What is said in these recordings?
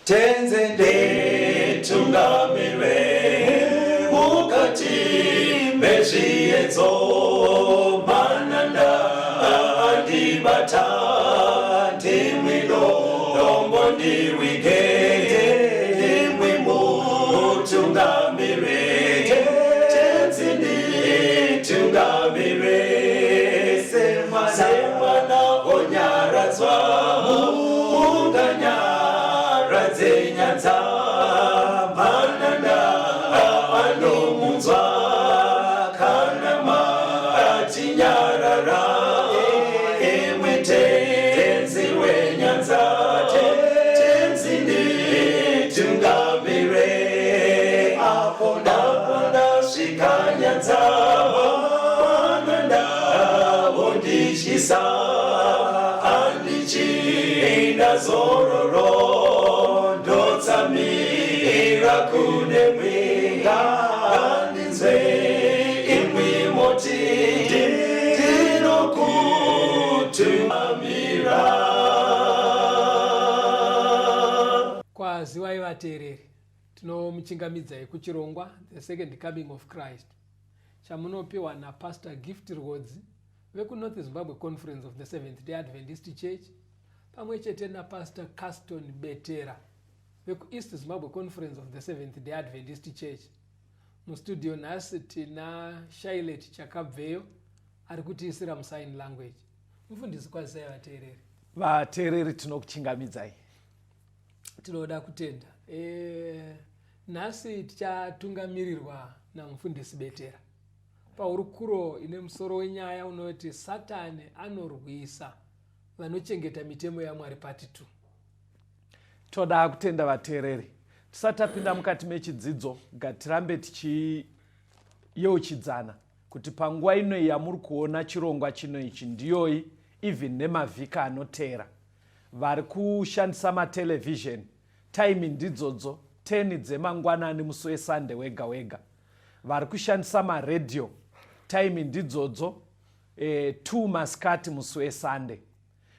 Tenzi nditungamire mukati mezviedzo, mananda andibata, ndimwi dombo ndiwige, ndimwi mutungamire. Tenzi nditungamire semwana onyaradzwa munganyaradze nyanza, mananda anomunzwa kana matinyarara, imwi Tenzi wenyanza. Tenzi nditungamire apo ndasvika nyanza, mananda vondityisa, handichina zororo, ndotsamira kune mwenga, ngandinzwe imwi moti ndinokutungamira. Kwaziwai vateereri, tinomuchingamidzai kuchirongwa The Second Coming of Christ chamunopiwa naPastor Gift Rwodzi vekuNorth Zimbabwe Conference of the Seventh Day Adventist Church pamwe chete naPastor Caston Betera vekuEast Zimbabwe Conference of the Seventh Day Adventist Church. Mustudio nhasi tina Shailet Chakabveyo ari kutiisira musign language. Mufundisi, kwazisai vateereri. Vateereri, tinokuchingamidzai. Tinoda kutenda. Nhasi tichatungamirirwa namufundisi Betera pahurukuro ine musoro wenyaya unoti Satani anorwisa vanochengeta mitemo yaMwari, part 2. Toda kutenda vateereri. Tisati tapinda mukati mechidzidzo, ngatirambe tichiyeuchidzana kuti panguva inoyi yamuri kuona chirongwa chino ichi ndiyoyi, even nemavhiki anoteera. Vari kushandisa matelevhizheni, time ndidzodzo 10 dzemangwanani musi weSunday wega wega. Vari kushandisa maredhiyo, time ndidzodzo 2 masikati musi weSunday.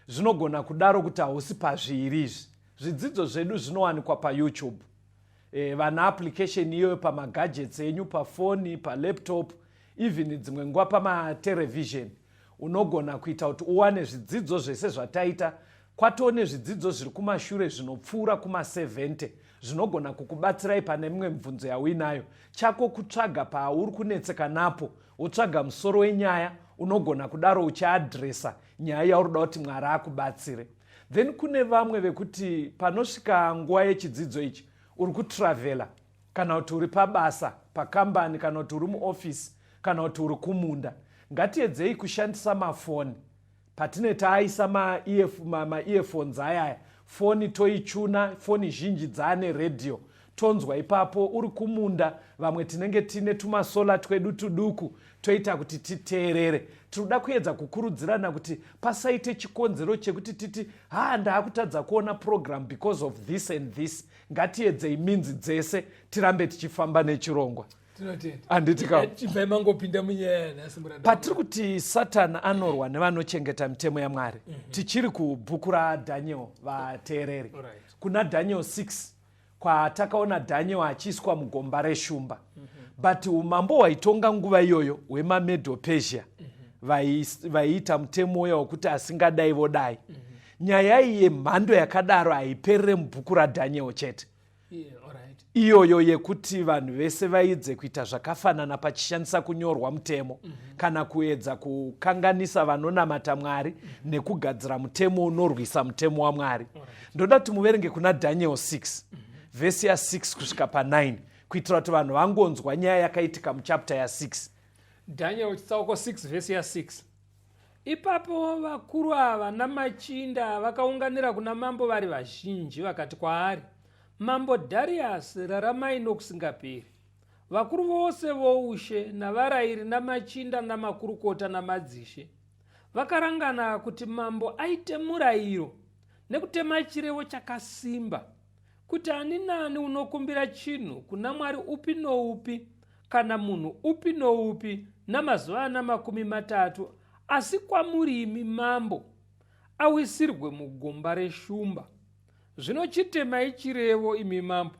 Zvinogona kudaro kuti hausi pazviiri izvi, zvidzidzo zvedu zvinowanikwa paYouTube. Vana application iyoyo pamagadgets enyu, pafoni, palaptop, even dzimwe nguva pamaterevhizheni, unogona kuita kuti uwane zvidzidzo zvese zvataita. Kwatoo nezvidzidzo zviri kumashure zvinopfuura kuma70 zvinogona kukubatsirai pane mimwe mibvunzo yauinayo. Chako kutsvaga pauri kunetseka napo, wotsvaga musoro wenyaya, unogona kudaro uchiadresa nyaya yauri kuda kuti Mwari akubatsire. Then kune vamwe vekuti panosvika nguva yechidzidzo ichi uri kutravhela, kana kuti uri pabasa pakambani, kana kuti uri muofisi, kana kuti uri kumunda, ngatiedzei kushandisa mafoni patine taaisa maearphones ma ayaya. Foni toichuna, foni zhinji dzaane redhiyo, tonzwa ipapo uri kumunda. Vamwe tinenge tine tumasola twedu tuduku, toita kuti titeerere. Tinoda kuedza kukurudzirana kuti pasaite chikonzero chekuti titi, "Ha, ndaakutadza kuona program because of this and this." Ngatiedzei minzi dzese tirambe tichifamba nechirongwa. Handiti ka? Chibvai mangopinda munyaya nhasi, muranda. Patiri kuti Satani anorwa nevanochengeta mitemo yaMwari, tichiri kubhuku raDaniel, vateereri. Kuna Daniel 6, kwatakaona Daniel achiiswa mugomba reshumba, but umambo hwaitonga nguva iyoyo hwemaMedo Persia vaiita mutemo uya wekuti asingadai vodai. Nyaya iyi yemhando yakadaro haiperere mubhuku raDaniel chete. Iyoyo yekuti vanhu vese vaidze kuita zvakafanana pachishandisa kunyorwa mutemo kana kuedza kukanganisa vanonamata Mwari nekugadzira mutemo unorwisa mutemo waMwari. Ndoda kuti muverenge kuna Daniel 6, vhesi ya6 kusvika pa9, kuitira kuti vanhu vangonzwa nyaya yakaitika muchapter ya6. Daniel chitsauko 6 vhesi ya6. Ipapo vakuru ava namachinda vakaunganira kuna mambo vari vazhinji, vakati kwaari, "Mambo Dhariasi, raramai nokusingaperi. Vakuru vose voushe navarayiri namachinda namakurukota namadzishe vakarangana kuti mambo aite murayiro nekutema chirevo chakasimba kuti ani naani unokumbira chinhu kuna mwari upi noupi kana munhu upi noupi namazuva ana 30, asi kwamuri imi mambo, awisirwe mugomba reshumba. Zvino chitemai chirevo, imi mambo,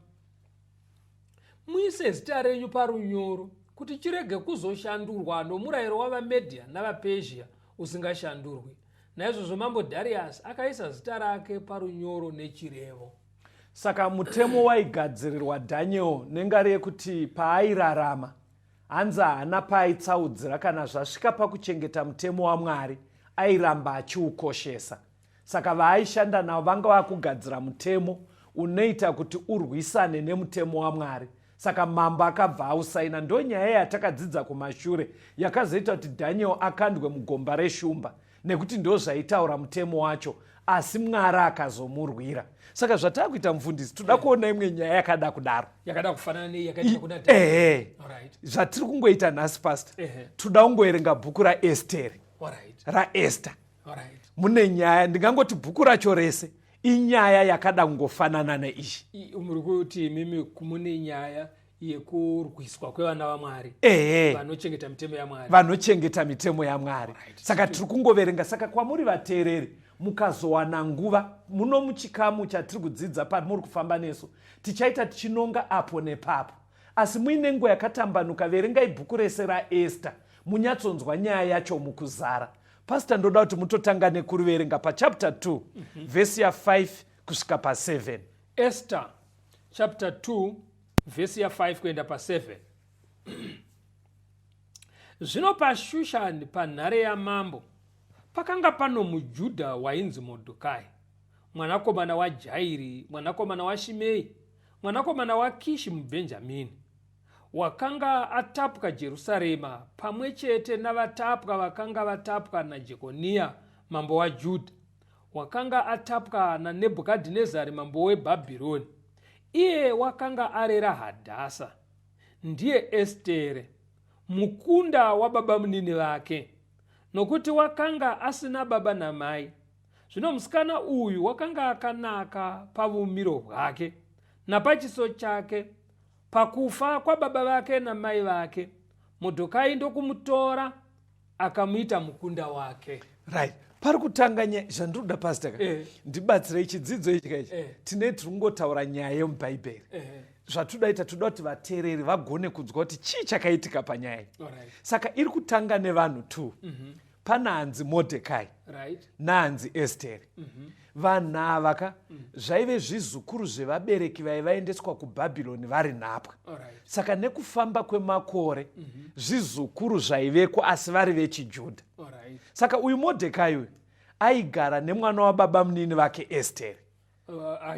muise zita renyu parunyoro, kuti chirege kuzoshandurwa nomurayiro wavaMedhia navaPezhia usingashandurwi. Naizvozvo mambo Dhariasi akaisa zita rake parunyoro nechirevo. Saka mutemo waigadzirirwa Daniel nengari yekuti paairarama hanzi haana paaitsaudzira kana zvasvika pakuchengeta mutemo waMwari airamba achiukoshesa. Saka vaaishanda navo vanga vakugadzira mutemo unoita kuti urwisane nemutemo waMwari. Saka mambo akabva ausaina. Ndonyaya yatakadzidza kumashure yakazoita kuti Daniel akandwe mugomba reshumba nekuti ndozvaitaura mutemo wacho, asi Mwari akazomurwira. Saka zvatakuita mufundisi, toda kuona imwe nyaya yakada kudaro, yakada kufanana nei yakaitika kuna Daniel. Alright. Zvatiri kungoita nhasi, pastor, toda kungoverenga bhuku raEsteri, raEsther. Mune nyaya, ndingangoti bhuku racho rese inyaya yakada kungofanana neiyi. Muri kuti imimi mune nyaya yekurwiswa kwevana vaMwari, vanochengeta mitemo yaMwari. Vanochengeta mitemo yaMwari. Saka tiri kungoverenga. Saka kwamuri vateereri, mukazowana nguva muno muchikamu chatiri kudzidza pamuri kufamba nesu, tichaita tichinonga apo nepapo, asi muine nguva yakatambanuka, verengai bhuku rese raEsther munyatsonzwa nyaya yacho mukuzara. Pastor, ndoda kuti mutotanga nekuriverenga pachapter 2, vhesi ya5 kusvika pa7. Esther chapter 2, vhesi ya5 kuenda pa7. Zvino paShushani panhare yamambo pakanga pano muJudha wainzi Modhokai, mwanakomana waJairi, mwanakomana waShimei, mwanakomana waKishi muBhenjamini, wakanga atapwa Jerusarema pamwe chete navatapwa vakanga vatapwa naJekoniya mambo waJudha, wakanga atapwa naNebhukadhinezari mambo weBhabhironi. Iye wakanga arera Hadhasa, ndiye Estere, mukunda wababa munini vake, nokuti wakanga asina baba namai. Zvino musikana uyu wakanga akanaka pavumiro hwake napachiso chake. Pakufa kwababa vake namai vake, Modhokai ndokumutora akamuita mukunda wake. Right, pari kutanga nyaya zvandinoda, pastor ka, ndibatsirei chidzidzo ichi kaichi. Tine tiri kungotaura nyaya yemubhaibheri. Zvatodaita, toda kuti vateereri vagone kunzwa kuti chii chakaitika panyaya iyi. Saka iri kutanga nevanhu two. Pana hanzi Modhekai nahanzi Esteri. Vanhu ava ka zvaive zvizukuru zvevabereki vaivaendeswa kuBhabhironi vari nhapwa. Saka nekufamba kwemakore zvizukuru zvaiveko, asi vari vechiJudha. Saka uyu Modhekai uyu aigara nemwana wababa munini vake Esteri.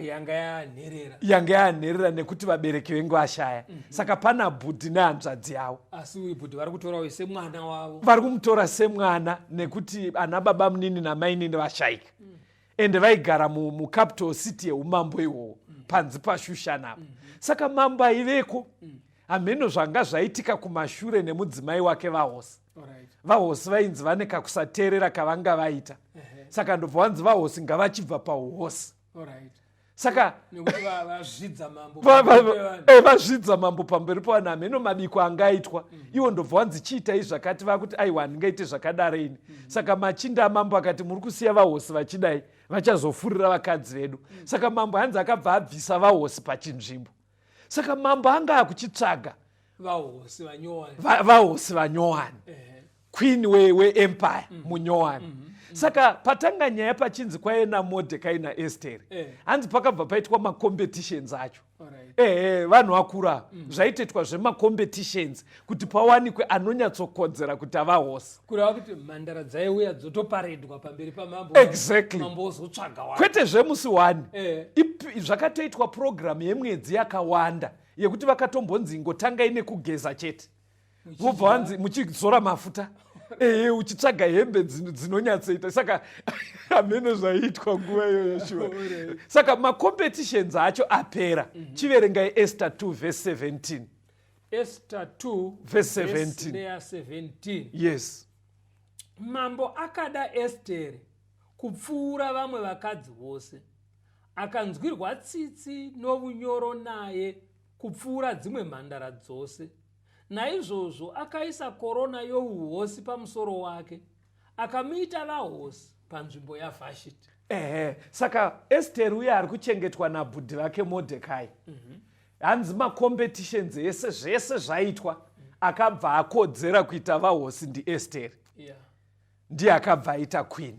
Yanga yanherera. Yanga yanherera nekuti vabereki venge vashaya. Saka pana bhudhi nehanzvadzi yavo. Asi uyu bhudhi vari kutora semwana wavo. Vari kumutora semwana nekuti ana baba munini namainini vashayika. Ende vaigara mucapital city yeumambo ihwohwo, panzi paShushani apa. Saka mambo aiveko, hamheno zvanga zvaitika kumashure nemudzimai wake vahosi. Vahosi vainzi vane kakusateerera kavanga vaita. Saka ndobva vanzi vahosi ngavachibva pauhosi. Saka nekuti vazvidza mambo vazvidza mambo pamberi pevanhu, hameno mabiko angaitwa. Iwo ndobva wanzi chiitai zvakati, vakuti aiwa, handingaite zvakadaro ini. Saka machinda amambo akati, muri kusiya vahosi vachidai, vachazofurira vakadzi vedu. Saka mambo hanzi akabva abvisa vahosi pachinzvimbo. Saka mambo anga akuchitsvaga vahosi vanyowani. Vahosi vanyowani, queen weempire munyowani. Saka patanga nyaya pachinzi kwaive naModhekai naEsteri. Hanzi pakabva paitwa macompetitions acho. Ehe, vanhu vakura, zvaitoitwa zvemacompetitions kuti pawanikwe anonyatsokodzera kuti ava hosi. Kureva kuti mhandara dzaiuya dzotoparedwa pamberi pamambo. Exactly. Mambo ozotsvaga wake. Kwete zvemusi one. Zvakatoitwa program yemwedzi yakawanda yekuti vakatombonzi ingotangai nekugeza chete, vobva vanzi muchizora mafuta, ehe, uchitsvaga hembe dzinonyatsoita. Saka hameno zvaiitwa nguva iyoyo, shuwa. Saka macompetitions acho apera. Chiverengai Esther 2 verse 17. Esther 2 verse 17. Neya 17. Yes. Mambo akada Esteri kupfuura vamwe vakadzi vose, akanzwirwa tsitsi novunyoro naye kupfuura dzimwe mhandara dzose. Naizvozvo akaisa korona youhosi pamusoro wake, akamuita vahosi panzvimbo yaVhashiti. Ehe, saka Esteri uye ari kuchengetwa nabhudhi vake Modhekai. Hanzi macompetitions ese zvese zvaitwa, akabva akodzera kuita vahosi ndiEsteri. Ndiye akabva aita queen.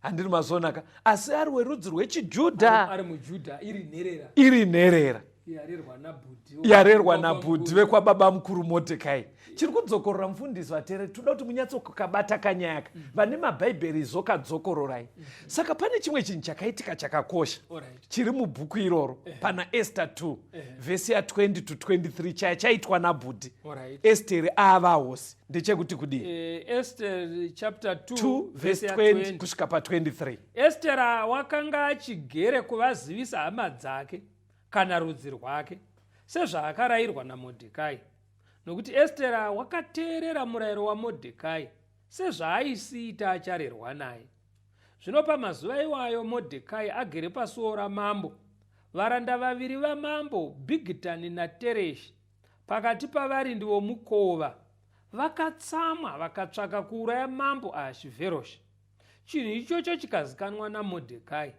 Handiri mazonaka, asi ari werudzi rwechiJudha, ari muJudha, iri nherera, iri nherera yarerwa nabhudhi, yarerwa nabhudhi vekwababa mukuru Modhekai. Chiri kudzokorora, mufundisi, vateereri, toda kuti munyatsokabata kanyayaka. Vane mabhaibheri, izoka-dzokororai. Saka pane chimwe chinhu chakaitika chakakosha chiri mubhuku iroro pana Esther 2 vhesi ya20 to 23, chaya chaitwa nabhudhi Esteri ava hosi, ndechekuti kudii? Esther chapter 2, 2 vhesi vhesi ya 20 20 kusvika pa23. Estera wakanga achigere kuvazivisa hama dzake kana rudzi rwake, sezvaakarayirwa naModhekai, nokuti Estera wakateerera murayiro waModhekai sezvaaisiita acharerwa naye. Zvino pamazuva iwayo Modhekai agere pasuo ramambo, varanda vaviri vamambo, Bhigitani naTereshi, pakati pavarindi vomukova, vakatsamwa vakatsvaka kuuraya mambo Ahashivheroshi. Chinhu ichocho chikazikanwa naModhekai,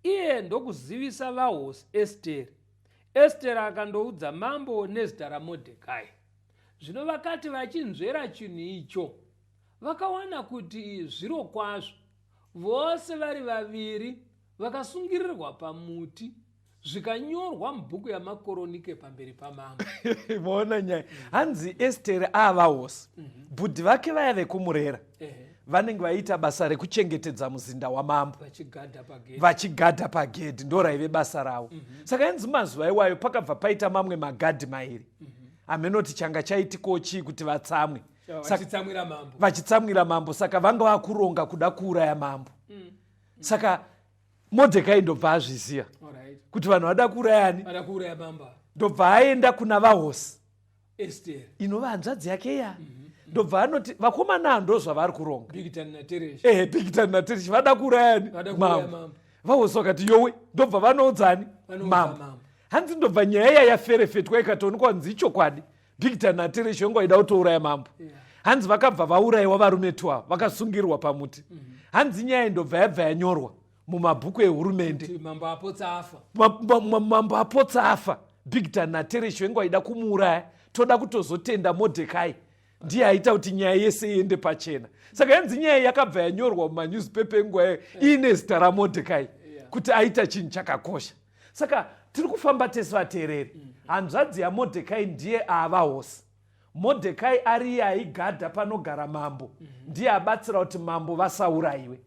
iye ndokuzivisa vahosi Esteri. Esteri akandoudza mambo nezita raModhekai. Zvino vakati vachinzvera chinhu icho, vakawana kuti zviro kwazvo vose vari vaviri vakasungirirwa pamuti, zvikanyorwa mubhuku yamakoronike pamberi pamambo. Maona nyaya? Hanzi Esteri ava hosi, bhudhi vake vaya vekumurera vanenge vaiita basa rekuchengetedza muzinda wamambo, vachigadha pagedhi. Vachigadha pagedhi, ndo raive basa ravo. Saka yanzi mazuva iwayo pakabva paita mamwe magadhi mairi, hamenoti changa chaitiko chii kuti vatsamwe. Vachitsamwira mambo. Vachitsamwira mambo. Saka vanga vakuronga kuda kuuraya mambo. Saka Modhekai ndobva azviziva kuti vanhu vada kuurayani. Vada kuuraya mambo. Ndobva aenda kuna vahosi Esteri, inova hanzvadzi yake iya. Ndobva anoti, "Vakomana, ndo zvavari kuronga." Bhigitani naTereshi. Ehe, Bhigitani naTereshi vada kuurayani. Vada kuuraya mambo. Mambo. Vahosi vakati, "Yowe." Ndobva vanoudzani? Vanoudza Mambo. mambo. Hanzi ndobva nyaya iya yaferefetwa, ikatoonekwa kunzi ichokwadi, Bhigitani naTereshi vanga vaida kutouraya mambo. Hanzi vakabva vaurayiwa varume two ava, vakasungirwa pamuti. Hanzi nyaya ndobva yabva yanyorwa mumabhuku ehurumende kuti mambo apotsa afa. Mambo apotsa afa, Bhigitani naTereshi venga vaida kumuuraya. Toda kutozotenda Modhekai, ndiye aita kuti nyaya yese iende pachena. Saka yanzi nyaya yakabva yanyorwa mumanewspaper enguva iyoyo iine zita raModhekai kuti aita chinhu chakakosha. Saka tiri kufamba tese, vateereri. Hanzvadzi yaModhekai ndiye ava hosi. Modhekai ari iye aigadha panogara mambo, ndiye abatsira kuti mambo vasaurayiwe.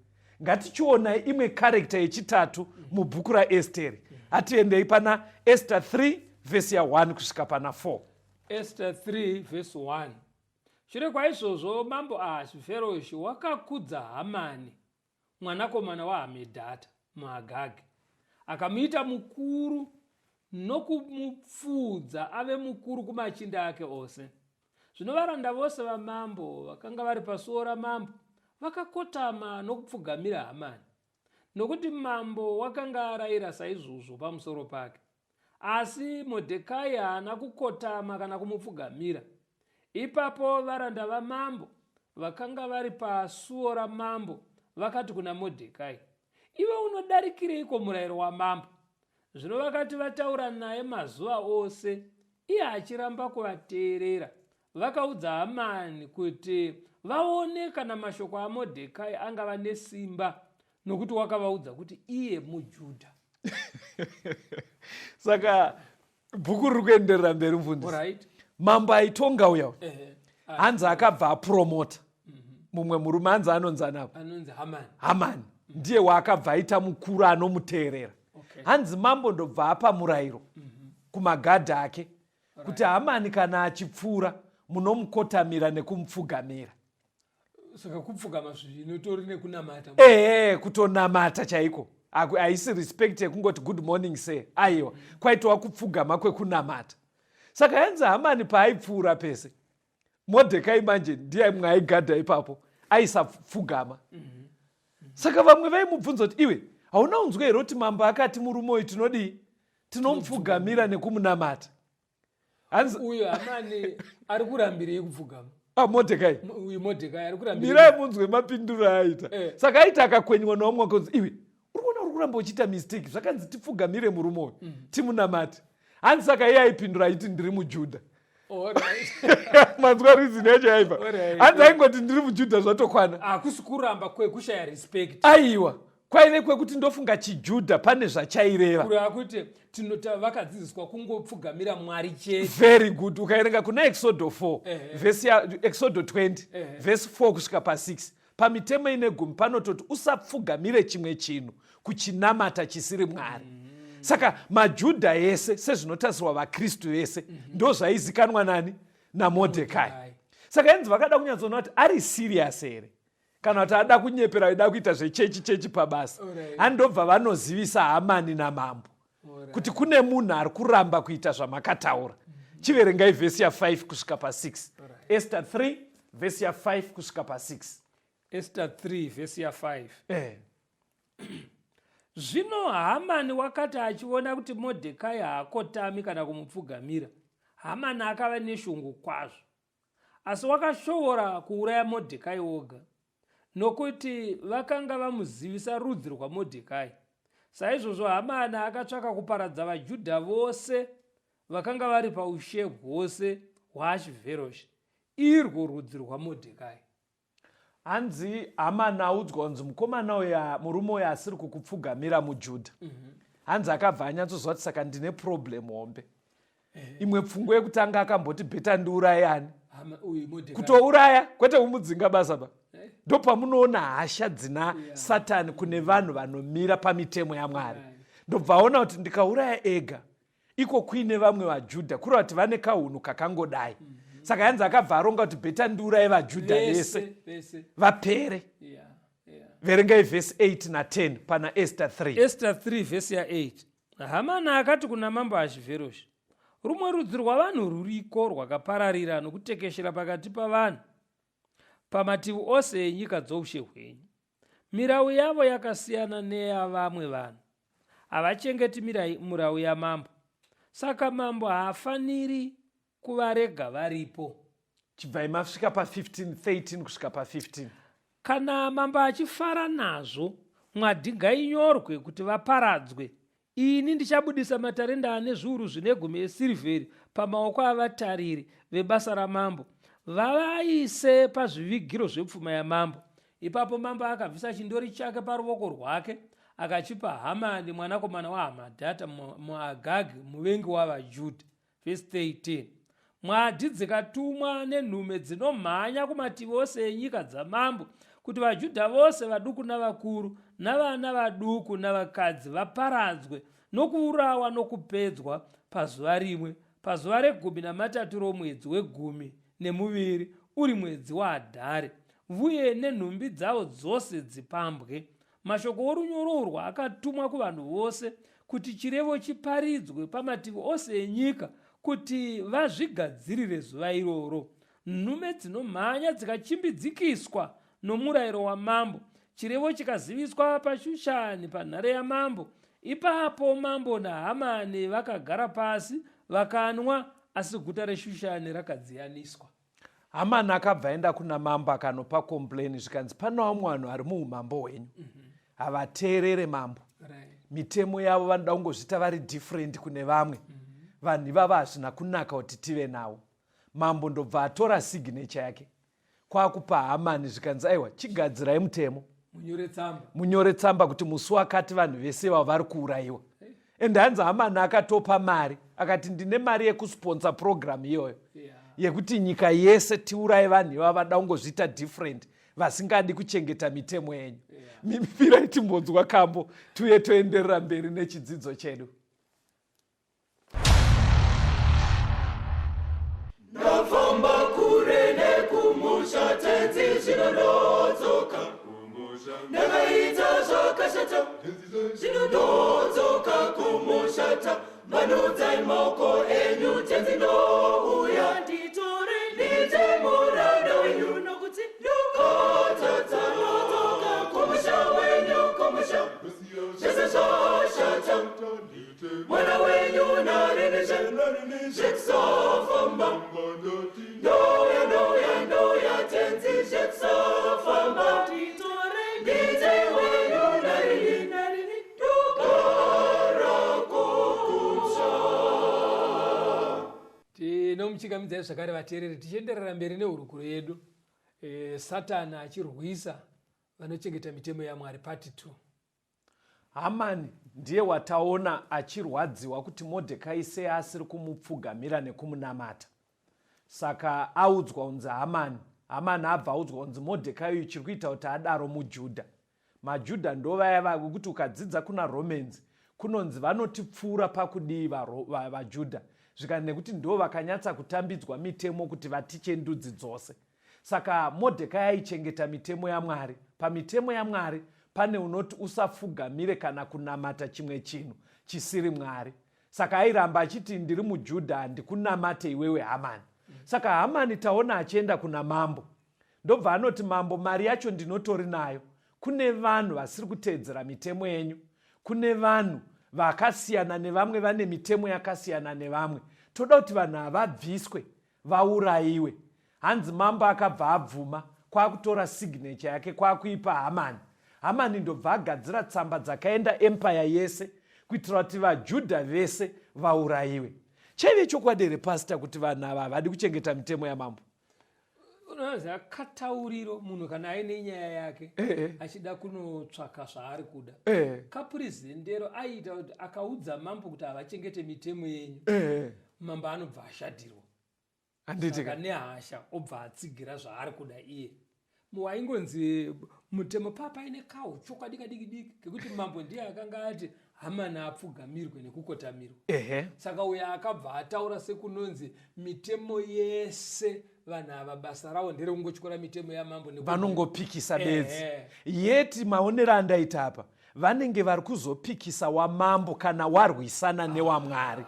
Ngatichionai imwe character yechitatu mubhuku raEsteri. Hatiendei pana Esther 3 vhesi ya1 kusvika pana 4. Esther 3 vhesi 1. Shure kwaizvozvo mambo Ahashivheroshi wakakudza Hamani mwanakomana waHamedhata muAgagi, akamuita mukuru nokumupfuudza ave mukuru kumachinda ake ose. Zvino varanda vose vamambo vakanga vari pasuo ramambo vakakotama nokupfugamira Hamani, nokuti mambo wakanga arayira saizvozvo pamusoro pake. Asi Modhekai haana kukotama kana kumupfugamira. Ipapo varanda vamambo vakanga vari pasuo ramambo vakati kuna Modhekai, "Iwe unodarikireiko murayiro wamambo?" Zvino vakati vataura naye mazuva ose, iye achiramba kuvateerera, vakaudza Hamani kuti vaone kana mashoko aModhekai angava nesimba, nokuti wakavaudza kuti iye muJudha. Saka bhuku riri kuenderera mberi, mufundisi. Mambo aitonga uya, hanzi akabva apromota mumwe murume, hanzi anonzi anapo? Anonzi Hamani. Hamani ndiye waakabva aita mukuru anomuteerera. Hanzi mambo ndobva apa murayiro kumagadhi ake kuti Hamani kana achipfuura, munomukotamira nekumupfugamira. Saka kupfugama zvinotori nekunamata. Ehe, kutonamata chaiko. Haisi respect yekungoti, "Good morning, sir." Aiwa, kwaitova kupfugama kwekunamata. Saka yanzi Hamani paaipfuura pese, Modhekai manje ndiye mwaigadha ipapo, aisapfugama. Saka vamwe vaimubvunza kuti, "Iwe, hauna unzwa here kuti mambo akati murume uyu tinodii? Tinomupfugamira nekumunamata?" Hanzi Uyu Hamani ari kurambirei kupfugama? Ah, Modhekai. Uyu Modhekai ari kurambirei? Mirai munzwe mapinduro aaita. Saka aita akakwenywa naumwe akanzi, "Iwe, kuramba uchiita mistake zvakanzi tipfugamire murume uyu mm. timunamate hanzi saka iye aipindura aiti ndiri mujudha manzwa reason yacho yaiva hanzi aingoti ndiri mujudha zvatokwana hakusi kuramba kwekushaya respect aiwa kwaive kwekuti ndofunga chijudha pane zvachaireva kureva kuti tinota vakadzidziswa kungopfugamira mwari chete very good ukaerenga kuna exodo 4 vhesi ya exodo 20 vhesi 4 kusvika pa6 pamitemo ine gumi panototi usapfugamire chimwe chinhu kuchinamata chisiri mwari mm. Saka majudha ese sezvinotarisirwa vakristu vese mm -hmm. ndozvaizikanwa nani namodhekai saka inzi vakada kunyatsoona kuti ari serious here kana kuti ada kunyepera aida kuita zvechechi chechi pabasa handobva vanozivisa hamani namambo kuti kune munhu ari kuramba kuita zvamakataura mm -hmm. chiverengai vhesi ya5 kusvika pa6 ester 3 vhesi ya5 kusvika pa6 ester 3 vhesi ya5 eh. Zvino Hamani wakati achiona kuti Modhekai haakotami kana kumupfugamira, Hamani akava neshungu kwazvo. Asi wakashoora kuuraya Modhekai oga, nokuti vakanga vamuzivisa rudzi rwaModhekai. Saizvozvo Hamani akatsvaka kuparadza vaJudha vose vakanga vari paushe hwose hwaAshivheroshi, irwo rudzi rwaModhekai. Hanzi Hamani audzwa kunzi mukomana uya murume uya asiri kukupfugamira muJudha. Mm -hmm. Hanzi akabva anyatsoziva kuti saka ndine problem hombe. Eh. Imwe pfungwa yekutanga akamboti bheta ndiuraye ani? Kutouraya kwete kumudzinga basa ba. Eh. Ndopamunoona hasha dzina yeah. Satani kune vanhu vanomira pamitemo yaMwari. Yeah. Ndobva aona kuti ndikauraya ega iko kuine vamwe vajudha kureva kuti vane kahunhu kakangodai mm -hmm. saka yanzi akabva aronga kuti bheta ndiuraye vajudha vese vapere yeah, yeah. Verengai vhesi 8 na10 pana ester 3 ester 3 vhesi ya8 hamani akati kuna mambo ashivheroshi rumwe rudzi rwavanhu ruriko rwakapararira nokutekeshera pakati pavanhu pamativi ose enyika dzoushe hwenyu Mirau yavo yakasiyana neyavamwe vanhu. Havachengeti murau yamambo. Saka mambo haafaniri kuvarega varipo. Chibvai masvika pa15 13 kusvika pa15. Kana mambo achifara nazvo, mwadhi ngainyorwe kuti vaparadzwe Ini ndichabudisa matarenda ane zviuru zvine gumi esirivheri pamaoko avatariri vebasa ramambo, vavaise pazvivigiro zvepfuma yamambo. Ipapo mambo akabvisa chindori chake paruvoko rwake akachipa Hamani mwanakomana waHamadhata muAgagi, muvengi wavaJudha. Vhesi 13 Mwadhi dzikatumwa nenhume dzinomhanya kumativi ose enyika dzamambo, kuti vaJudha vose vaduku navakuru, navana vaduku navakadzi vaparadzwe nokuurawa nokupedzwa pazuva rimwe, pazuva regumi namatatu romwedzi wegumi nemuviri, uri mwedzi waAdhari, vuye nenhumbi dzavo dzose dzipambwe. Mashoko orunyoro urwu akatumwa kuvanhu vose kuti chirevo chiparidzwe pamativi ose enyika kuti vazvigadzirire zuva iroro. Nhume dzinomhanya dzikachimbidzikiswa nomurayiro wamambo, chirevo chikaziviswa paShushani panhare yamambo. Ipapo mambo naHamani vakagara pasi vakanwa, asi guta reShushani rakadziyaniswa. Hamani akabva aenda kuna mambo akanopa complain zvikanzi pane vamwe vanhu vari muumambo hwenyu mhm. havateerere mambo mitemo yavo vanoda kungozviita vari different kune vamwe mhm. vanhu ivava hazvina kunaka kuti tive navo mambo ndobva atora signature yake kwakupa hamani zvikanzi aiwa chigadzirai mutemo munyore tsamba kuti musi wakati vanhu vese ivavo vari kuurayiwa and hanzi hamani akatopa mari akati ndine mari yekusponsa program iyoyo yeah. yekuti nyika yese tiuraye vanhu ivava vada kungozviita different vasingadi kuchengeta mitemo yenyu yeah. mimirai timbonzwa kambo tiuye toenderera mberi nechidzidzo chedu Ndafamba kure nekumusha tenzi zvino ndodzoka ndakaita zvakashata zvino ndodzoka kumusha tambanudzai maoko enyu tenzi ndouya nditore ndiite muranda wenyu nokuti ndakatadza ndodzoka kumusha wenyu kumusha zvese zvashata mwana wenyu narinizve zvekusafamba ndouya ndouya ndouya tenzi zvekusafamba ndite wenyu narini. Ndinomuchingamidzai zvakare vateereri tichienderera mberi nehurukuro yedu e, Satani achirwisa vanochengeta mitemo yaMwari part 2. Hamani ndiye wataona achirwadziwa kuti Modhekai sei asiri kumupfugamira nekumunamata. Saka audzwa kunzi Hamani, Hamani abva audzwa kunzi Modhekai uyu chiri kuita kuti adaro muJudha. MaJudha ndovaya vekuti ukadzidza kuna Romans kunonzi vanotipfuura pakudii vaJudha zvikanzi nekuti ndo vakanyatsa kutambidzwa mitemo kuti vatiche ndudzi dzose. Saka Modhekai aichengeta mitemo yaMwari. Pamitemo yaMwari pane unoti usapfugamire kana kunamata chimwe chinhu chisiri Mwari. Saka airamba achiti ndiri muJudha handikunamate iwewe Hamani. Saka Hamani taona achienda kuna mambo. Ndobva anoti mambo mari yacho ndinotori nayo. Kune vanhu vasiri kuteedzera mitemo yenyu. Kune vanhu vakasiyana nevamwe vane mitemo yakasiyana nevamwe. Toda kuti vanhu ava vabviswe vauraiwe. Hanzi mambo akabva abvuma kwakutora signature yake kwakuipa Hamani. Hamani ndobva agadzira tsamba dzakaenda empire yese kuitira kuti vaJudha vese vauraiwe. Chaive chokwadi here pastor kuti vanhu ava havadi kuchengeta mitemo yamambo? Unoziva katauriro munhu kana aine nyaya yake eh, eh. achida kunotsvaka zvaari kuda eh. kapurizendero aiita kuti akaudza mambo kuti havachengete mitemo yenyu mambo anobva ashatirwa handitika nehasha obva atsigira zvaari kuda iye waingonzi mutemo paa paine kahu chokwadi kadiki diki kekuti mambo ndiye akanga ati hamani apfugamirwe nekukotamirwa ehe saka uyo akabva ataura sekunonzi mitemo yese vanhu ava basa ravo nderekungotyora mitemo yamambo vanongopikisa bedzi yeti maonero andaita apa vanenge vari kuzopikisa wamambo kana warwisana ah, newamwari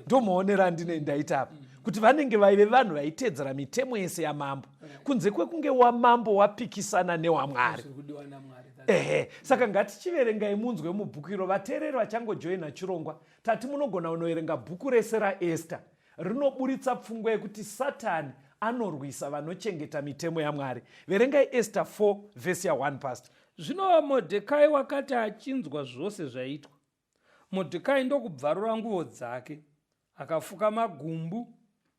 ndomaonero andine ndaita apa mm. kuti vanenge vaive vanhu vaiteedzera mitemo yese yamambo kunze kwekunge wamambo wapikisana newamwari ehe saka ngatichiverengai munzwe mubhuku iro vateereri vachangojoina chirongwa tati munogona kunoverenga bhuku rese raester rinoburitsa pfungwa yekuti satani anorwisa vanochengeta mitemo yamwari verengai ester 4 vhesi ya1 past Zvino Modhekai wakati achinzwa zvose zvaitwa, Modhekai ndokubvarura nguvo dzake, akafuka magumbu,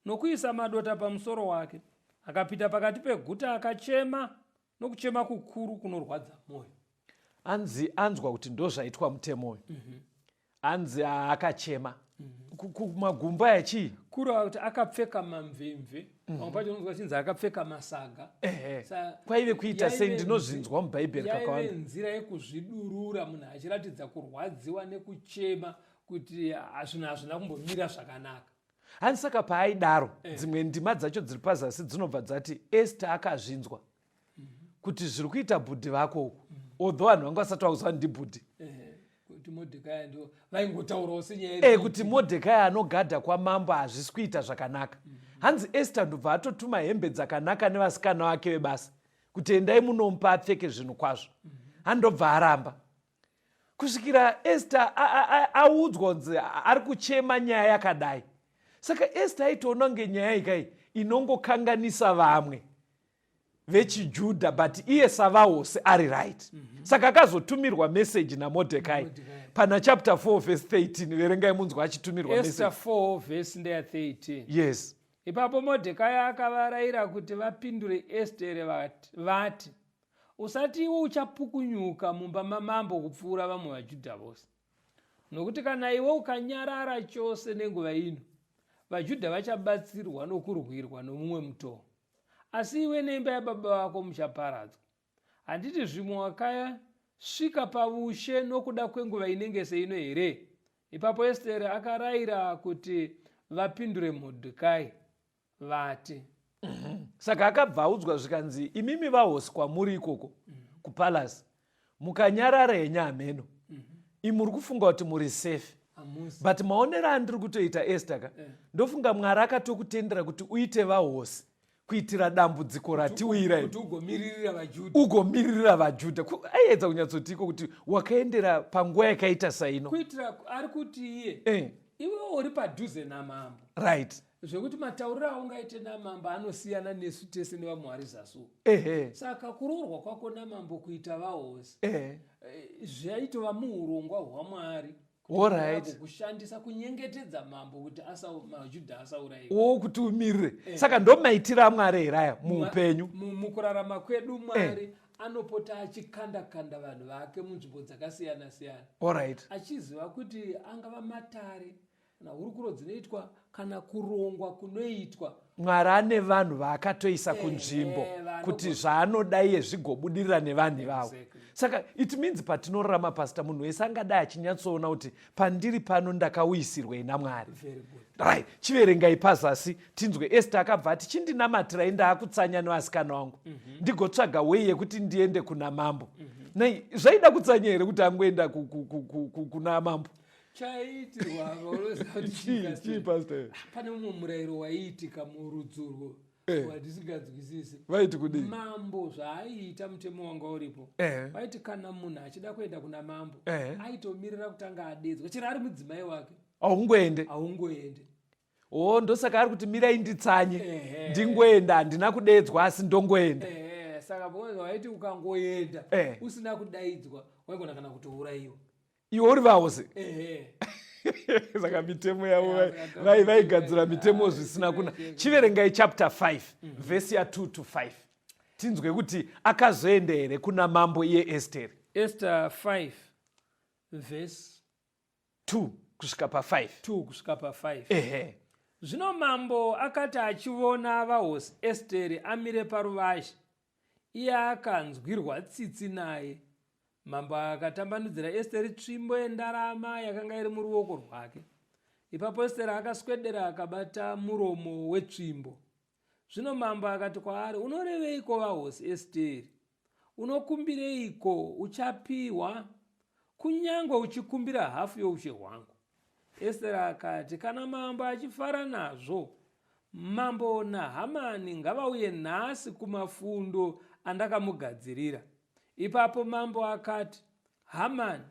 nokuisa madota pamusoro wake, akapinda pakati peguta akachema nokuchema kukuru kunorwadza mwoyo. Anzi anzwa kuti ndozvaitwa mutemo uyu. Mm -hmm. Hanzi akachema kumagumbo aya chii kureva kuti akapfeka mamvemve mhm. pamwe pacho unonzwa chinzi akapfeka masaga kwaive kuita sei ndinozvinzwa mubhaibheri kakawanda nzira yekuzvidurura munhu achiratidza kurwadziwa nekuchema kuti zvinhu hazvina kumbomira zvakanaka hanzi saka paaidaro eh. dzimwe ndima dzacho dziri pazasi dzinobva dzati esta akazvinzwa mhm. kuti zviri kuita bhudhi vako uku mhm. although vanhu vanga vasati vakuziva ndibhudhi eh, kuti modhekai ndo vaingotaurawo senyaya eh, kuti modhekai anogadha kwamambo hazvisi kuita zvakanaka mhm. hanzi esta ndobva atotuma hembe dzakanaka nevasikana vake vebasa kuti endai munomupa apfeke zvinhu kwazvo handobva aramba kusvikira esta audzwa kunzi ari kuchema nyaya yakadai saka esta aitoona kunge nyaya ikai inongokanganisa vamwe vechijudha but iye savahosi ari right mm -hmm. saka akazotumirwa meseji namodhekai pana chapter 4 verse 13 verengai munzwa achitumirwa Esther 4 verse ndeya 13 yes ipapo modhekai akavarayira kuti vapindure estere vati, vati Usati iwe uchapukunyuka mumba mamambo kupfuura vamwe vaJudha vose. Nokuti kana iwe ukanyarara chose nenguva ino, vaJudha vachabatsirwa nokurwirwa nomumwe mutoo. Asi iwe neimba yababa vako muchaparadzwa. Handiti zvimwe wakasvika pavushe nokuda kwenguva inenge seino here? Ipapo Estere akarayira kuti vapindure Mordhekai vati. Saka akabva audzwa zvikanzi imimi vahosi kwamuri ikoko kupalace mukanyarara henyu hameno imi muri kufunga kuti muri safe but maonero andiri kutoita Esther ka eh. ndofunga Mwari akatokutendera kuti uite vahosi kuitira dambudziko ratiwira ugomiririra vaJudha aiedza kunyatsotiko kuti wakaendera panguva yakaita saino kuitira ari kuti iye eh. iwe uri padhuze namambo right zvekuti matauriro aungaite namambo anosiyana nesu tese nevamwe vari zasi uku saka kuroorwa kwako namambo kuita vahosi eh, zvaitova muurongwa hwamwari. Alright. Kushandisa kunyengetedza mambo kuti maJudha asaurayiwe. O, kuti umirire. Saka ndomaitiro aMwari here aya muupenyu? Mukurarama kwedu, Mwari anopota achikanda kanda vanhu vake munzvimbo dzakasiyana siyana, achiziva kuti angava matare kana hurukuro dzinoitwa kana kurongwa kunoitwa. Mwari ane vanhu vaakatoisa kunzvimbo kuti zvaanoda iye zvigobudirira nevanhu ivavo. Saka it means patinorarama, Pastor, munhu wese angadai achinyatsoona kuti pandiri pano ndakauyisirwei naMwari. Very good. Right, chiverengai pazasi tinzwe. Esta akabva ati, "Chindinamatirai, ndaakutsanya nevasikana vangu, ndigotsvaga way yekuti ndiende kuna mambo." Nei zvaida kutsanya here kuti angoenda kuna mambo? Chaiitirwa, unoziva kuti Chii? chii? Chii, Pastor? Pane mumwe murayiro waiitika murudzurwo watisinganzwisisi. Vaiti kudii? Mambo zvaaiita, mutemo wanga uripo, vaiti kana munhu achida kuenda kuna mambo, aitomirira kutanga adedzwa, chero ari mudzimai wake. Haungoende. Haungoende. O, ndosaka ari kuti, "Mirai nditsanye ndingoenda, handina kudedzwa asi ndongoenda." Ehe, saka pamwe waiti ukangoenda usina kudaidzwa, waigona kana kutourayiwa. Iwe uri vahosi. Ehe. Saka mitemo yavo Saka vaigadzira mitemo zvisina kuna. Chiverengai chapter 5, vhesi ya2 to 5, tinzwe kuti akazoenda here kuna mambo iye Esteri. Esther 5 vhesi 2 kusvika pa5. 2 kusvika pa5. Ehe. Zvino mambo akati achiona vahosi Esteri amire paruvazhe, iye akanzwirwa tsitsi naye. Mambo akatambanudzira Esteri tsvimbo yendarama yakanga iri muruoko rwake. Ipapo Esteri akaswedera akabata muromo wetsvimbo. Zvino mambo akati kwaari, "Unoreveiko, vahosi Esteri? Unokumbireiko? Uchapiwa, kunyange uchikumbira hafu youshe hwangu." Esteri akati, "Kana mambo achifara nazvo, mambo naHamani ngavauye nhasi kumafundo andakamugadzirira." Ipapo mambo akati, "Hamani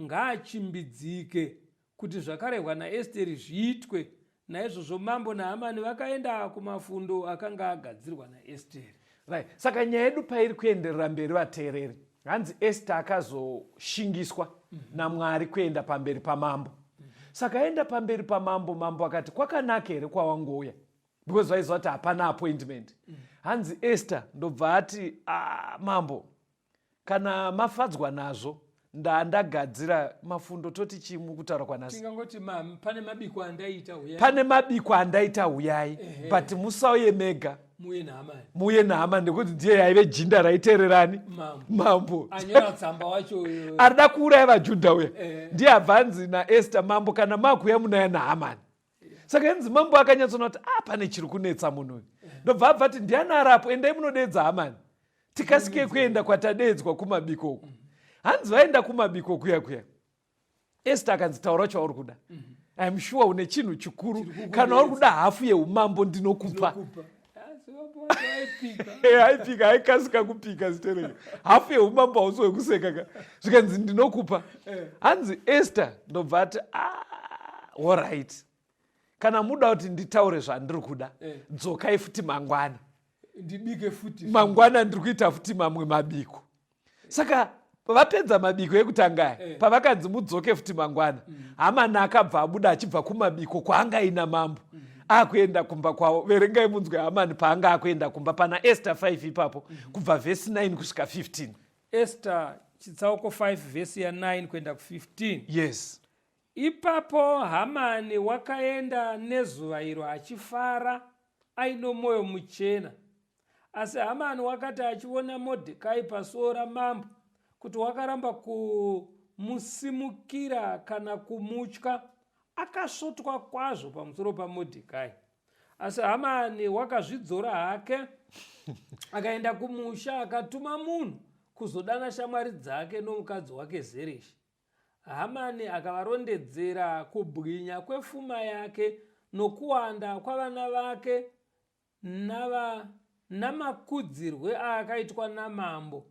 ngaachimbidzike kuti zvakarehwa naEsteri zviitwe." Naizvozvo mambo naHamani vakaenda kumafundo akanga agadzirwa naEsteri. Right, saka nyaya yedu pairi kuenderera mberi, vateereri, hanzi Esta akazoshingiswa naMwari kuenda pamberi pamambo. Saka aenda pamberi pamambo, mambo akati, "Kwakanaka here kwawangouya?" Because vaiziva kuti hapana appointment. Hanzi Esta ndobva ati, "Ah, mambo, kana mafadzwa nazvo, ndandagadzira mafundo." Toti chimu kutaura kwanhasi? Tingangoti pane mabiko andaita, uyai. Pane mabiko andaita, uyai, but musauye mega. Muye naHamani. Muye naHamani, nekuti ndiye yaive jinda raiteererani. Mambo. Mambo. Anyora tsamba wacho uyo. Arida kuuraya vaJudha uya. Ndiye abva anzi naEsther, "Mambo, kana makuuya munaya naHamani." Saka inzi mambo akanyatsoona kuti a pane chiri kunetsa munhu uyu. Ndobva abva ati, "Ndiani arapo? Endai munodedza Hamani, tikasike kuenda kwatadedzwa kumabiko uku." Hanzi vaenda kumabiko kuya kuya, Esta akanzi, "Taura chauri kuda. I'm sure une chinhu chikuru. Kana uri kuda hafu yeumambo, ndinokupa." Ndinokupa. Asi mambo wacho aipika. Aipika, aikasika kupika zitereke. Hafu yeumambo hausi hwekuseka ka. Zvikanzi, "Ndinokupa." Hanzi Esther ndobva ati, "Ah, alright, kana muda kuti nditaure zvandiri kuda, dzokai futi mangwana." Ndibike futi. Mangwana ndiri kuita futi mamwe mabiko. Saka vapedza mabiko ekutanga aya, pavakanzi mudzoke futi mangwana, Hamani akabva abuda achibva kumabiko kwaanga aina mambo, akuenda kumba kwavo. Verengai munzwe Hamani paanga akuenda kumba pana Esther 5 ipapo, kubva vhesi 9 kusvika 15. Esther chitsauko 5, vhesi ya9 kuenda ku15. Yes. Ipapo Hamani wakaenda nezuva iro achifara aino mwoyo muchena. Asi Hamani wakati achiona Modhekai pasuo ramambo, kuti wakaramba kumusimukira kana kumutya, akasvotwa kwazvo pamusoro paModhekai. Asi Hamani wakazvidzora hake, akaenda kumusha, akatuma munhu kuzodana shamwari dzake nomukadzi wake Zereshi. Hamani akavarondedzera kubwinya kwefuma yake nokuwanda kwavana vake namakudzirwe aakaitwa namambo,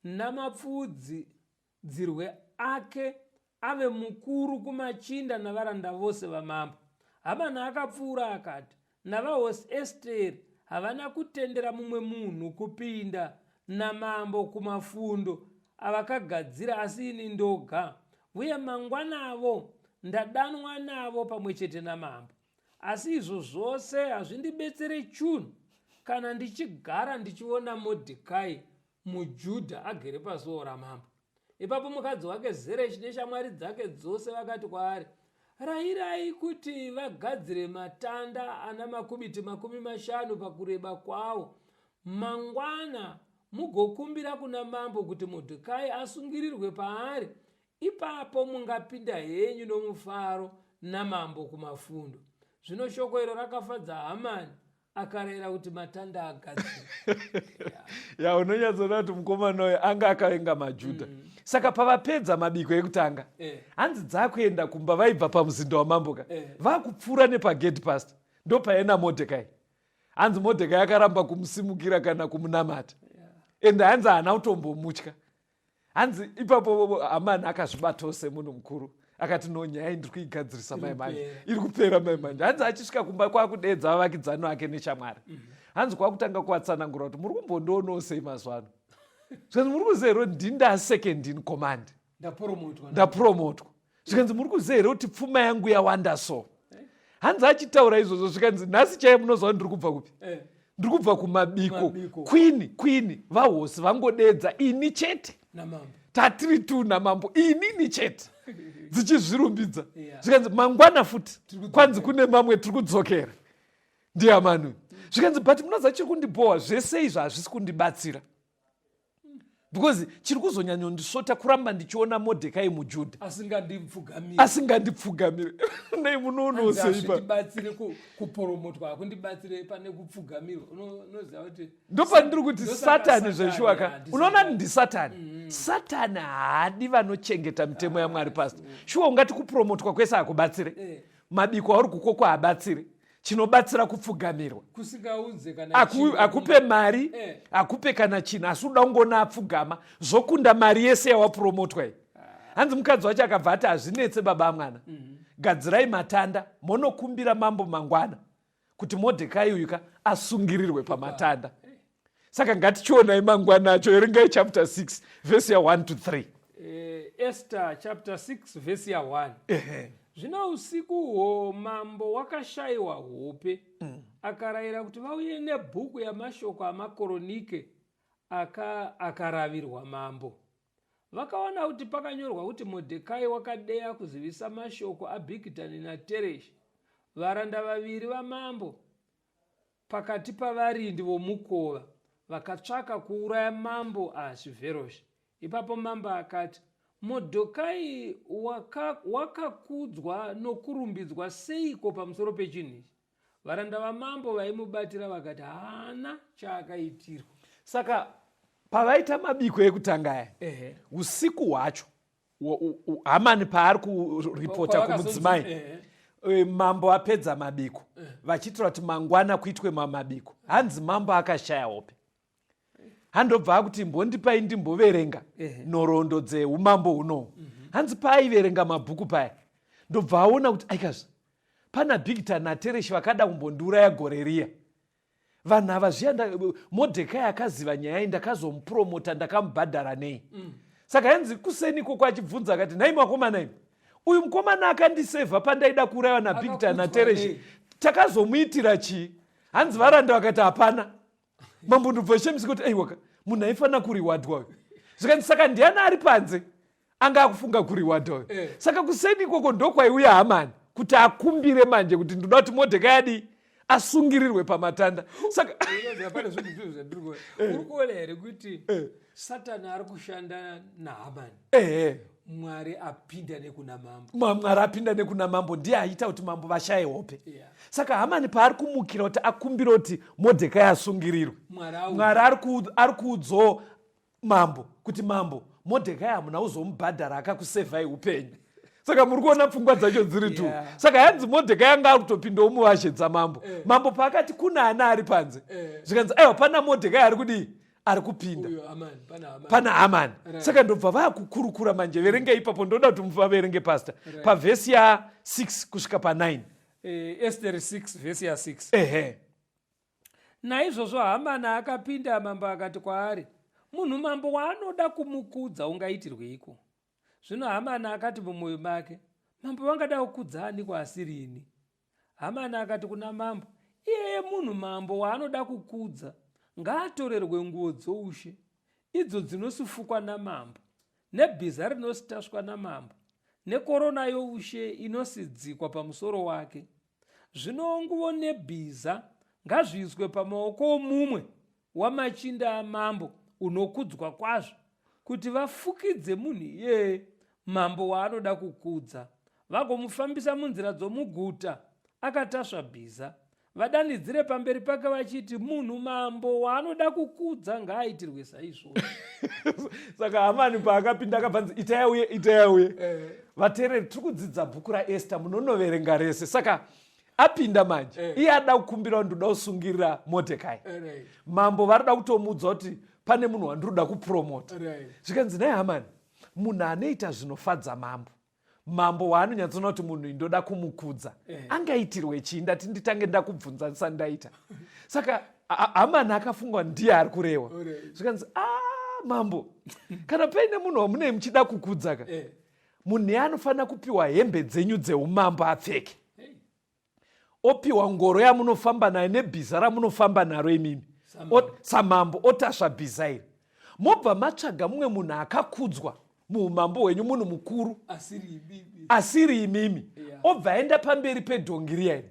namapfuudzirwe ake ave mukuru kumachinda navaranda vose vamambo. Hamani akapfuura akati, "Navahosi Esteri havana kutendera mumwe munhu kupinda namambo kumafundo avakagadzira asi ini ndoga. Uye mangwanavo ndadanwa navo pamwe chete namambo. Asi izvo zvose hazvindibetsere chunhu kana ndichigara ndichiona Modhekai muJudha agere pasuo ramambo. Ipapo mukadzi wake Zereshi neshamwari dzake dzose vakati kwaari, Rayirai kuti vagadzire matanda ana makubiti 50 pakureba kwawo. Mangwana mugokumbira kuna mambo kuti Modhekai asungirirwe paari. Ipapo mungapinda henyu nomufaro namambo kumafundo. Zvino shoko iro rakafadza Hamani, akarayira kuti matanda agadzirwe. Ya, unonyatsoona kuti mukomana uyu anga akavenga maJudha. Saka pavapedza mabiko ekutanga, hanzi dzakuenda kumba vaibva pamuzinda wamambo ka, vakupfuura nepagedhi past ndopaena Modhekai. Hanzi Modhekai akaramba kumusimukira kana kumunamata, ende hanzi haana kutombomutya. Hanzi ipapo Hamani akazvibatawo semunhu mukuru, akati no, nyaya iyi ndiri kuigadzirisa mai manje, iri kupera mai manje. Hanzi achisvika kumba kwakudeedza vavakidzani vake neshamwari. Hanzi kwakutanga kuvatsanangura kuti muri kumbondionawo sei mazuva ano. Zvikanzi muri kuziva here kuti ndinda second in command, ndapromotwa. Zvikanzi muri kuziva here kuti pfuma yangu yawanda so. Hanzi achitaura izvozvo zvikanzi nhasi chaiye munoziva ndiri kubva kupi? Ndiri kubva kumabiko. Queen vahosi vangodedza ini chete, tatiri tu namambo, inini chete, dzichizvirumbidza. Zvikanzi mangwana futi kwanzi kune mamwe tiri kudzokera ndiAmani. Zvikanzi but munoziva chiri kundibhowa zvese izvo hazvisi kundibatsira, because chiri kuzonyanyondisvota kuramba ndichiona Modhekai muJudha asingandipfugamire. Nei munoonawo seipa kuporomotwa hakundibatsire pane kupfugamirwa? Unoziva kuti ndopandiri kuti Satani zveshuwa ka, unoona ndisatani. Satani haadi vanochengeta mitemo yaMwari, pastor. Shuwa ungati kupromotwa kwese hakubatsire, mabiko auri kukokwa habatsire, chinobatsira kupfugamirwa. Kusingaunze kana Akupe mari, akupe kana chinhu, asi uda kungoona apfugama, zvokunda mari yese yawapromotwa iyi. Hanzi mukadzi wacho akabva ati hazvinetse baba amwana, gadzirai matanda monokumbira mambo mangwana kuti Modhekai uyu ka asungirirwe pamatanda. Saka ngatichionai mangwana acho. Erengai chapter 6 vhesi ya1 to 3. Esther chapter 6 vhesi ya1. Zvino usiku uhwo mambo wakashayiwa hope. Akarayira kuti vauye nebhuku yamashoko amakoronike akaravirwa mambo. Vakawana kuti pakanyorwa kuti Modhekai wakadeya kuzivisa mashoko aBhigitani naTereshi, varanda vaviri vamambo, pakati pavarindi vomukova, vakatsvaka kuuraya mambo Ahashivheroshi. Ipapo mambo akati, Modhokai wakakudzwa nokurumbidzwa seiko pamusoro pechinhu ichi? Varanda vamambo vaimubatira vakati, haana chaakaitirwa. Saka pavaita mabiko ekutanga aya, usiku hwacho Hamani paari kuripota kumudzimai, mambo apedza mabiko, vachiitira kuti mangwana kuitwe mamabiko, hanzi mambo akashaya hope. Handobva akuti mbondipai ndimboverenga nhoroondo dzeumambo hunohu. Hanzi paaiverenga mabhuku paya, ndobva aona kuti aikazve pana Bigita naTereshi vakada kumbondiuraya gore riya. Vanhu ava zviya, Modhekai akaziva nyaya iyi, ndakazomupromota, ndakamubhadhara nei. Saka hanzi kuseni ikoko achibvunza akati, nhai makomana imi, uyu mukomana akandisevha pandaida kuurayiwa naBigita naTereshi, takazomuitira chii? Hanzi varanda vakati hapana. Mambo ndobva shemisi kuti aiwaka, munhu aifanira kuriwadwa uyu. Zvikanzi saka ndiani ari panze anga akufunga kuriwadwa uyu? Saka kuseni ikoko ndokwaiuya Hamani kuti akumbire manje kuti ndoda kuti Modhekai adii, asungirirwe pamatanda. Saka pane zvinhu zvandiri kuona. Uri kuona here kuti Satani ari kushanda naHamani? Ehe. Mwari apinda nekuna mambo. Mwari apinda nekuna mambo, ndiye aita kuti mambo vashaye hope. Saka Hamani paari kumukira kuti akumbire kuti Modhekai asungirirwe, Mwari ari kuudzawo mambo kuti mambo, Modhekai hamuna kuzomubhadhara, akakusevhai upenyu. Saka muri kuona pfungwa dzacho dziri tu. Saka hanzi Modhekai anga ari kutopindawo muvazhe dzamambo. Mambo paakati kuna ana ari panze, zvikanzi aiwa, pana Modhekai ari kudii, ari kupinda. Pana Hamani. Saka ndobva vakukurukura manje. Verengai ipapo, ndoda kuti muvaverenge pastor, pavhesi ya6 kusvika pa9. Esteri 6 vhesi ya6. Naizvozvo Hamani akapinda, mambo akati kwaari, munhu mambo waanoda kumukudza ungaitirweiko? Zvino Hamani akati mumwoyo make, Mambo vangada kukudza aniko asiri ini? Hamani akati kuna mambo, Iyeye munhu mambo waanoda kukudza ngaatorerwe nguo dzoushe, idzo dzinosifukwa namambo, nebhiza rinositaswa namambo, nekorona youshe inosidzikwa pamusoro wake. Zvino nguvo nebhiza ngazviiswe pamaoko omumwe wamachinda amambo unokudzwa kwazvo, kuti vafukidze munhu iyeye mambo waanoda kukudza, vagomufambisa munzira dzomuguta akatasva bhiza, vadanidzire pamberi pake vachiti, Munhu mambo waanoda kukudza ngaaitirwe saizvozvo. Saka Hamani paakapinda akabvanzi itai auye, itai auye. Eh. Vateereri, tiri kudzidza bhuku raEsta, munonoverenga rese. Saka apinda manje eh. Iye ada kukumbira kuti ndoda kusungirira Modhekai eh, right. Mambo varida kutomuudza kuti pane munhu wandiri kuda kupromota right. Zvikanzi naye Hamani, munhu anoita zvinofadza mambo, mambo waanonyatsoona kuti munhu ndoda kumukudza eh. Angaitirwe chii? Ndati nditange ndakubvunza ndisati ndaita. Saka Hamani akafungwa ndiye ari kurewa. Zvikanzi a ah, mambo, kana paine munhu wamunei muchida kukudza ka eh. Munhu anofanira kupiwa hembe dzenyu dzeumambo apfeke, opiwa ngoro yamunofamba nayo nebhiza ramunofamba naro imimi samambo, otasva bhiza iri. Mobva matsvaga mumwe munhu akakudzwa muumambo hwenyu, munhu mukuru asiri imimi, obva aenda pamberi pedhongi riya iri,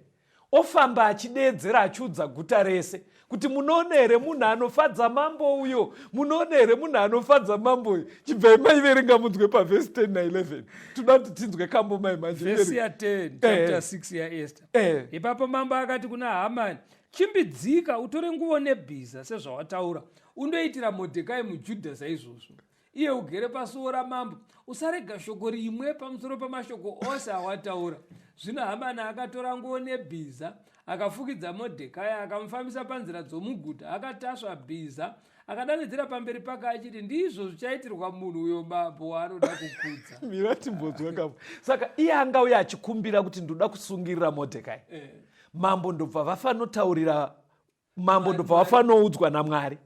ofamba achideedzera achiudza guta rese kuti munoona here munhu anofadza mambo uyo, munoona here munhu anofadza mambo uyo. Chibvai maiverenga munzwe pavhesi 10 na11, toda kuti tinzwe kambo mai manje. Vhesi ya 10 chapter 6 yaEsta. Ipapo mambo akati kuna Hamani, chimbidzika utore nguvo nebhiza sezvawataura, undoitira Modhekai muJudha saizvozvo. Iye ugere pasuo ramambo, usarega shoko rimwe pamusoro pamashoko ose awataura. Zvino Hamani akatora nguo nebhiza, akafukidza Modhekai, akamufambisa panzira dzomuguta, akatasva bhiza, akadanidzira pamberi pake achiti, ndizvo zvichaitirwa munhu uyo mambo waanoda kukudza. Mira timbonzwa kambo. Saka iye angauya achikumbira kuti ndoda kusungirira Modhekai. Eh. Mambo ndobva vafanotaurira mambo ndobva wafanoudzwa naMwari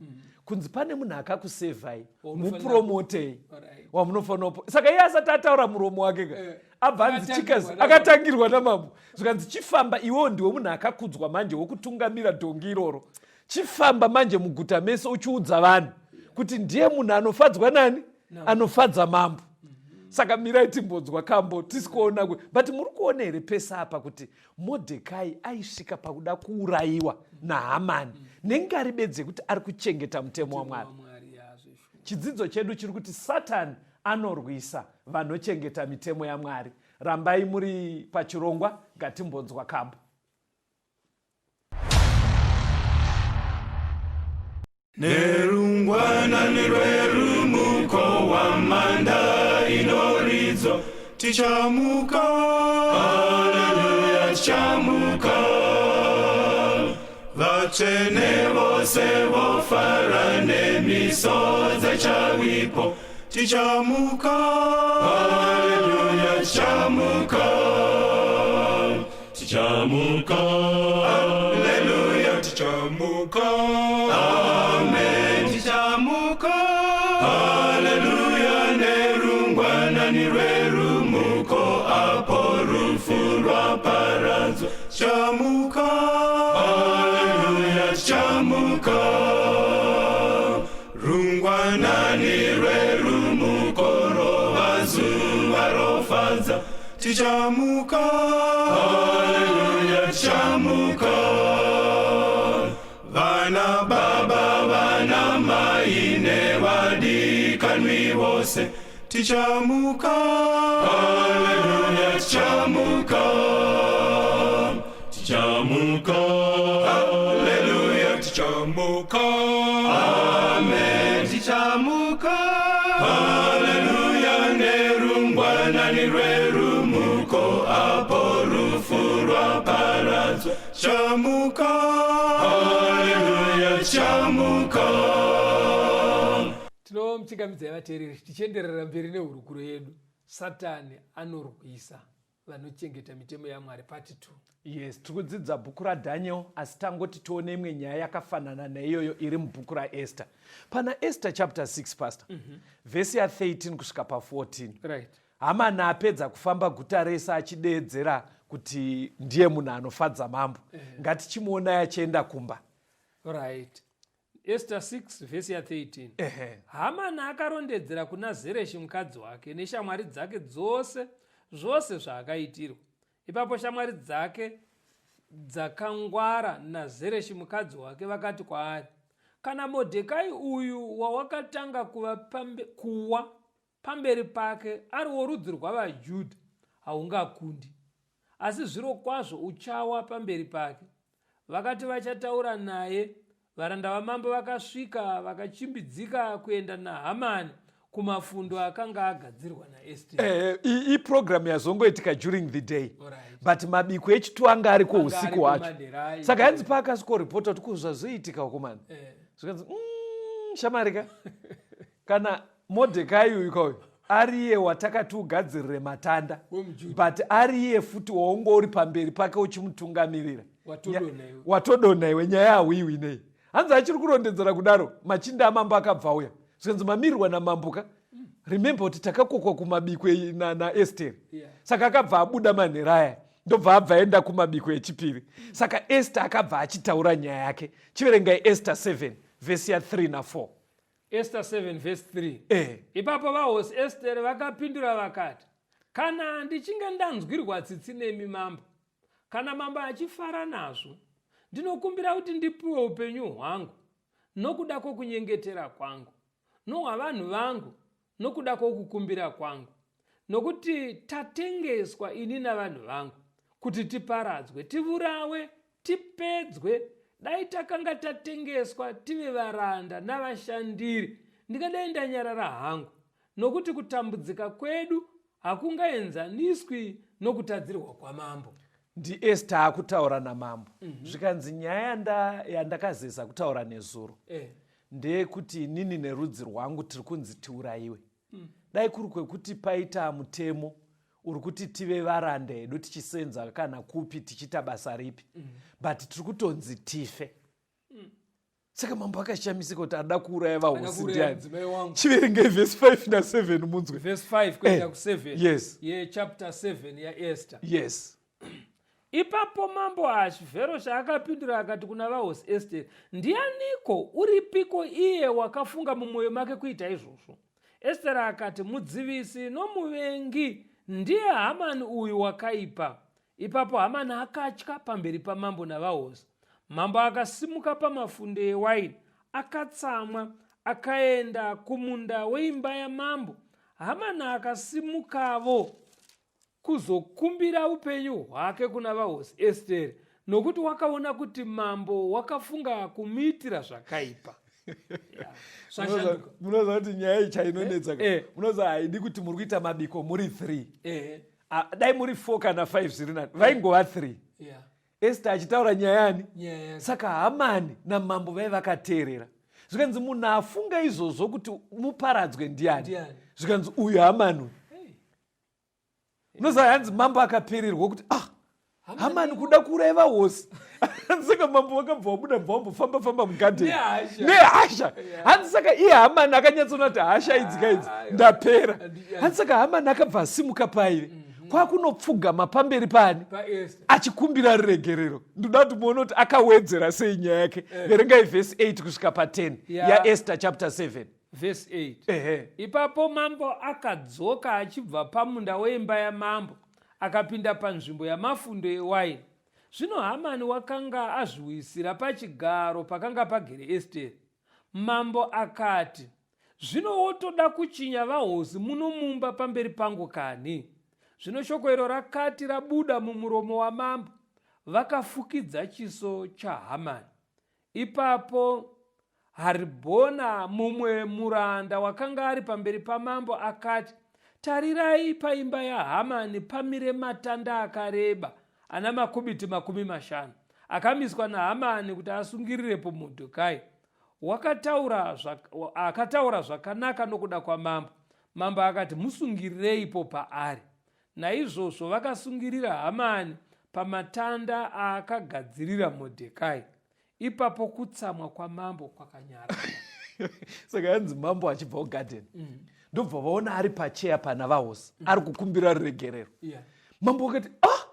kunzi pane munhu akakusevhai, mupromotei wamunofanira. Saka iye asati ataura muromo wake ka eh, abva anzi chikazi akatangirwa namambo, zvikanzi chifamba iwewo, ndiwe munhu akakudzwa manje wokutungamira dhongi iroro, chifamba manje muguta mese uchiudza vanhu kuti ndiye munhu anofadzwa nani, anofadza mambo. Saka mirai timbonzwa kambo tisi kuona, but muri kuona here pese apa kuti Modhekai aisvika pakuda kuurayiwa naHamani nengari bedzi yekuti ari kuchengeta mutemo waMwari? Chidzidzo chedu chiri kuti Satani anorwisa vanochengeta mitemo yaMwari. Rambai muri pachirongwa, ngatimbonzwa kambo. Nerungwanani rwerumuko hwamanda inoridzwa, tichamuka, haleluya, tichamuka. Vatsvene vose vofara nemisodzi chavipo, tichamuka, haleluya, tichamuka. Tichamuka, haleluya, tichamuka, amen, tichamuka, haleluya, nerungwanani rwerumuko apo rufu rwaparadzwa, tichamuka, haleluya, tichamuka. Rungwanani rwerumuko rova zuva rofadza, tichamuka, haleluya, tichamuka. Vana baba, vana mai nevadikanwi vose, tichamuka, haleluya, tichamuka. Tichamuka, haleluya, tichamuka, amen, tichamuka, haleluya, nerungwanani rwerumuko apo rufu rwaparadzwa, tichamuka, haleluya, tichamuka. Tinomuchingamidzai vateereri tichienderera mberi nehurukuro yedu. Satani anorwisa Vanochengeta mitemo yaMwari, part 2. Yes, tiri kudzidza bhuku raDaniel, asi tangoti tione imwe nyaya yakafanana neiyoyo iri mubhuku raEsther. Pana Esther chapter 6, pastor, vhesi ya13 kusvika pa14. Hamani apedza kufamba guta rese achideedzera kuti ndiye munhu anofadza mambo. Ngatichimuonai achienda kumba. Right, Esther 6 vhesi ya13. Hamani akarondedzera kuna Zereshi mukadzi wake neshamwari dzake dzose zvose zvaakaitirwa. Ipapo shamwari dzake dzakangwara naZereshi mukadzi wake vakati kwaari, "Kana Modhekai uyu wawakatanga kuwa pamberi pake ari worudzi rwavaJudha, haungakundi, asi zvirokwazvo uchawa pamberi pake." Vakati vachataura naye, varanda vamambo vakasvika vakachimbidzika kuenda naHamani kumafundo akanga agadzirwa naEsteri. Iprogram yazongoitika during the day, but mabiko echitu anga ariko Anga usiku ariko hwacho. manheru. Saka hanzi paakasvikoripota kuti kuzvazoitika ukomana, zvikanzi, shamwari ka, kana Modhekai uyu kauyu ariye watakati ugadzirire matanda, WomuJudha. but ariye futi waunge uri pamberi pake uchimutungamirira, Watodonha iwe. Watodonha iwe, nyaya hauiwi nei." Hanzi achiri kurondedzera kudaro, machinda amambo akabva auya. Zvikanzi, "Mamirirwa namambo ka, remember kuti takakokwa kumabiko naEsteri." Saka akabva abuda manheru aya, ndobva abva aenda kumabiko echipiri. Saka Ester akabva achitaura nyaya yake. Chiverengai Ester 7 vhesi ya3 na4. Esther 7 verse 3. Ipapo vahosi Esteri vakapindura vakati, "Kana ndichinge ndanzwirwa tsitsi nemi mambo, kana mambo achifara nazvo, ndinokumbira kuti ndipiwe upenyu hwangu nokuda kwokunyengetera kwangu, nohwavanhu vangu nokuda kwokukumbira kwangu, nokuti tatengeswa ini navanhu vangu kuti tiparadzwe, tivurawe, tipedzwe. Dai takanga tatengeswa tive varanda navashandiri, ndingadai ndanyarara hangu, nokuti kutambudzika kwedu hakungaenzaniswi nokutadzirwa kwamambo." NdiEster akutaura namambo. Zvikanzi, "Nyaya yandakazeza kutaura nezuro ndeyekuti inini nerudzi rwangu tiri kunzi tiurayiwe. Dai kuri kwekuti paita mutemo uri kuti tive varanda edu tichisenza kana kupi, tichiita basa ripi, but tiri kutonzi tife." Saka mambo akashamisika kuti ada kuuraya vahosi kuuraya ndiani. Mudzimai wangu. Chiverengei vhesi 5 na7 munzwe. Verse 5 kuenda ku7 yechapter 7 yaEsther. Ipapo mambo Ahashivheroshi akapindura akati kuna vahosi Esteri, "Ndianiko, uripiko iye wakafunga mumwoyo make kuita izvozvo?" Esteri akati, "Mudzivisi nomuvengi ndiye Hamani uyu wakaipa." Ipapo Hamani akatya pamberi pamambo navahosi. Mambo akasimuka pamafunde ewaini akatsamwa, akaenda kumunda weimba yamambo. Hamani akasimukavo kuzokumbira upenyu hwake kuna vahosi Esteri, nokuti wakaona kuti mambo wakafunga kumuitira zvakaipa. Yeah, zvashanduka. Munoziva kuti nyaya iyi chainonetsa ka? Munoziva, haidi kuti muri kuita mabiko muri 3. Ah, dai muri 4 kana 5 zviri nani. Vaingova 3. Ester achitaura nyaya yani. Nyaya yake. Saka Hamani namambo vai vakateerera. Zvikanzi, "Munhu afunga izvozvo kuti muparadzwe ndiani?" Ndiani? Zvikanzi, "Uyu Hamani uyu." Unoziva, hanzi mambo akapererwa kuti, "Ah, Hamani kuda kuuraya vahosi." Saka mambo vakabva vabuda, bva vambofamba famba mugadheni Nehasha. Nehasha. Hanzi saka iye Hamani akanyatsoona kuti hasha idzi kaidzi, ndapera. Hanzi saka Hamani akabva asimuka paive, kwakunopfugama pamberi pani? PaEsther. Achikumbira ruregerero. Ndoda kuti muone kuti akawedzera sei nyaya yake. Verengai vhesi 8 kusvika pa10 yaEsther chapter 7. Verse 8. Ehe. Ipapo mambo akadzoka achibva pamunda weimba yamambo, akapinda panzvimbo yamafundo ewaini. Zvino Hamani wakanga azviwisira pachigaro pakanga pagere Esteri. Mambo akati, "Zvino wotoda kuchinya vahosi muno mumba pamberi pangu kani?" Zvino shoko iro rakati rabuda mumuromo wamambo, vakafukidza chiso chaHamani. Ipapo Haribhona, mumwe muranda wakanga ari pamberi pamambo, akati, "Tarirai, paimba yaHamani pamire matanda akareba ana makubiti 50, akamiswa naHamani kuti asungirirepo Modhekai. Akataura zvakanaka nokuda kwamambo." Mambo akati, "Musungirireipo paari." Naizvozvo vakasungirira Hamani pamatanda aakagadzirira Modhekai. Ipapo kutsamwa kwamambo kwakanyarara. Saka yanzi mambo achibva kugadheni ndobva vaona ari pacheya pana vahosi ari kukumbira ruregerero. Mambo wakati, ah,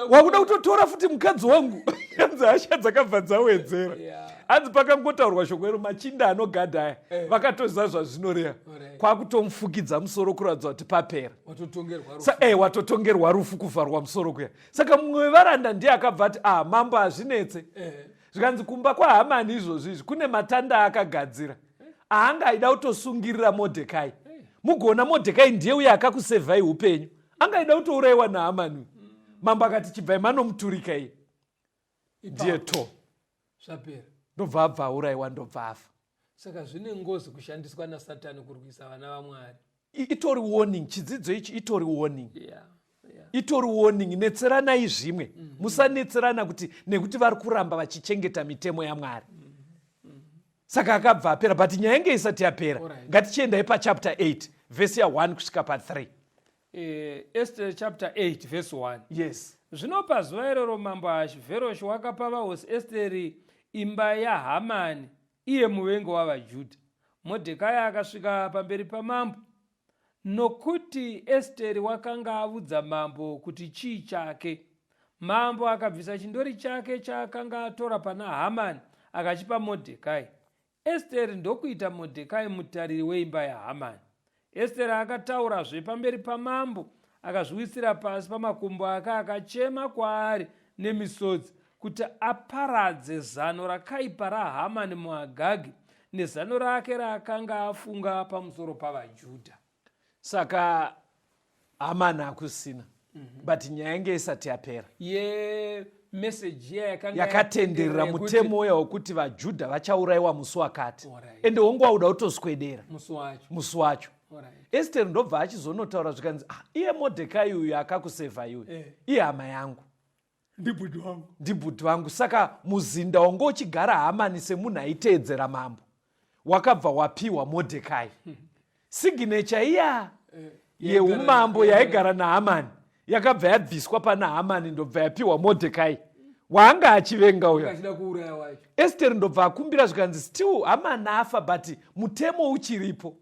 wakuda kutotora futi mukadzi wangu. Hanzi hasha dzakabva dzawedzera. Hanzi pakangotaurwa shoko iro, machinda anogadha aya vakatoziva zvazvinoreva, kwakutomufukidza musoro kuratidza kuti papera. Watotongerwa rufu, kuvharwa musoro kuya. Saka mumwe wevaranda ndiye akabva ati, ah, mambo, hazvinetse. Zvikanzi kumba kwaHamani izvozvi izvi kune matanda akagadzira aanga aida kutosungirira Modhekai. Mugoona Modhekai ndiye uye akakusevhai upenyu, angaida kutourayiwa naHamani uyu. Mambo akati, chibvai manomuturika iye ndiye to Zvapera. Ndobva abva aurayiwa, ndobva afa. Saka zvine ngozi kushandiswa naSatani kurwisa vana vaMwari. Itori warning, chidzidzo ichi itori warning. Itori warning, netseranai zvimwe. Musanetserana kuti nekuti vari kuramba vachichengeta mitemo yaMwari. Saka akabva apera, but nyaya yange isati yapera. Ngatichiendai pachapter 8, vhesi ya1 kusvika pa3. Esther chapter 8 verse 1. Yes. Zvino pazuva iroro mambo Ahashivheroshi wakapa vahosi Esteri imba yaHamani, iye muvengi wavaJudha. Modhekai akasvika pamberi pamambo, nokuti Esteri wakanga avudza mambo kuti chii chake. Mambo akabvisa chindori chake chaakanga atora pana Hamani akachipa Modhekai. Esteri ndokuita Modhekai mutariri weimba yaHamani. Esteri akataurazve pamberi pamambo, akazviwisira pasi pamakumbo ake akachema kwaari nemisodzi kuti aparadze zano rakaipa raHamani muAgagi nezano rake raakanga afunga pamusoro pavaJudha. Saka Hamani hakusina, but nyaya yange isati yapera. Yemeseji iya yakanga yakatenderera mutemo uya wekuti vaJudha vachaurayiwa musi wakati. Ende wonge wauda kutoswedera musi wacho. Musi wacho. Esteri ndobva achizonotaura, zvikanzi, ah, iye Modhekai uyu akakusevhai uyu ihama yangu. Ndibhudhi wangu. Ndibhudhi vangu. Saka muzinda wanga uchigara Hamani semunhu aiteedzera mambo wakabva wapiwa Modhekai. Signature iya yeumambo yaigara naHamani yakabva yabviswa pana Hamani, ndobva yapiwa Modhekai waanga achivenga uyo. Achida kuuraya wacho. Esteri ndobva akumbira, zvikanzi still Hamani afa, but mutemo uchiripo.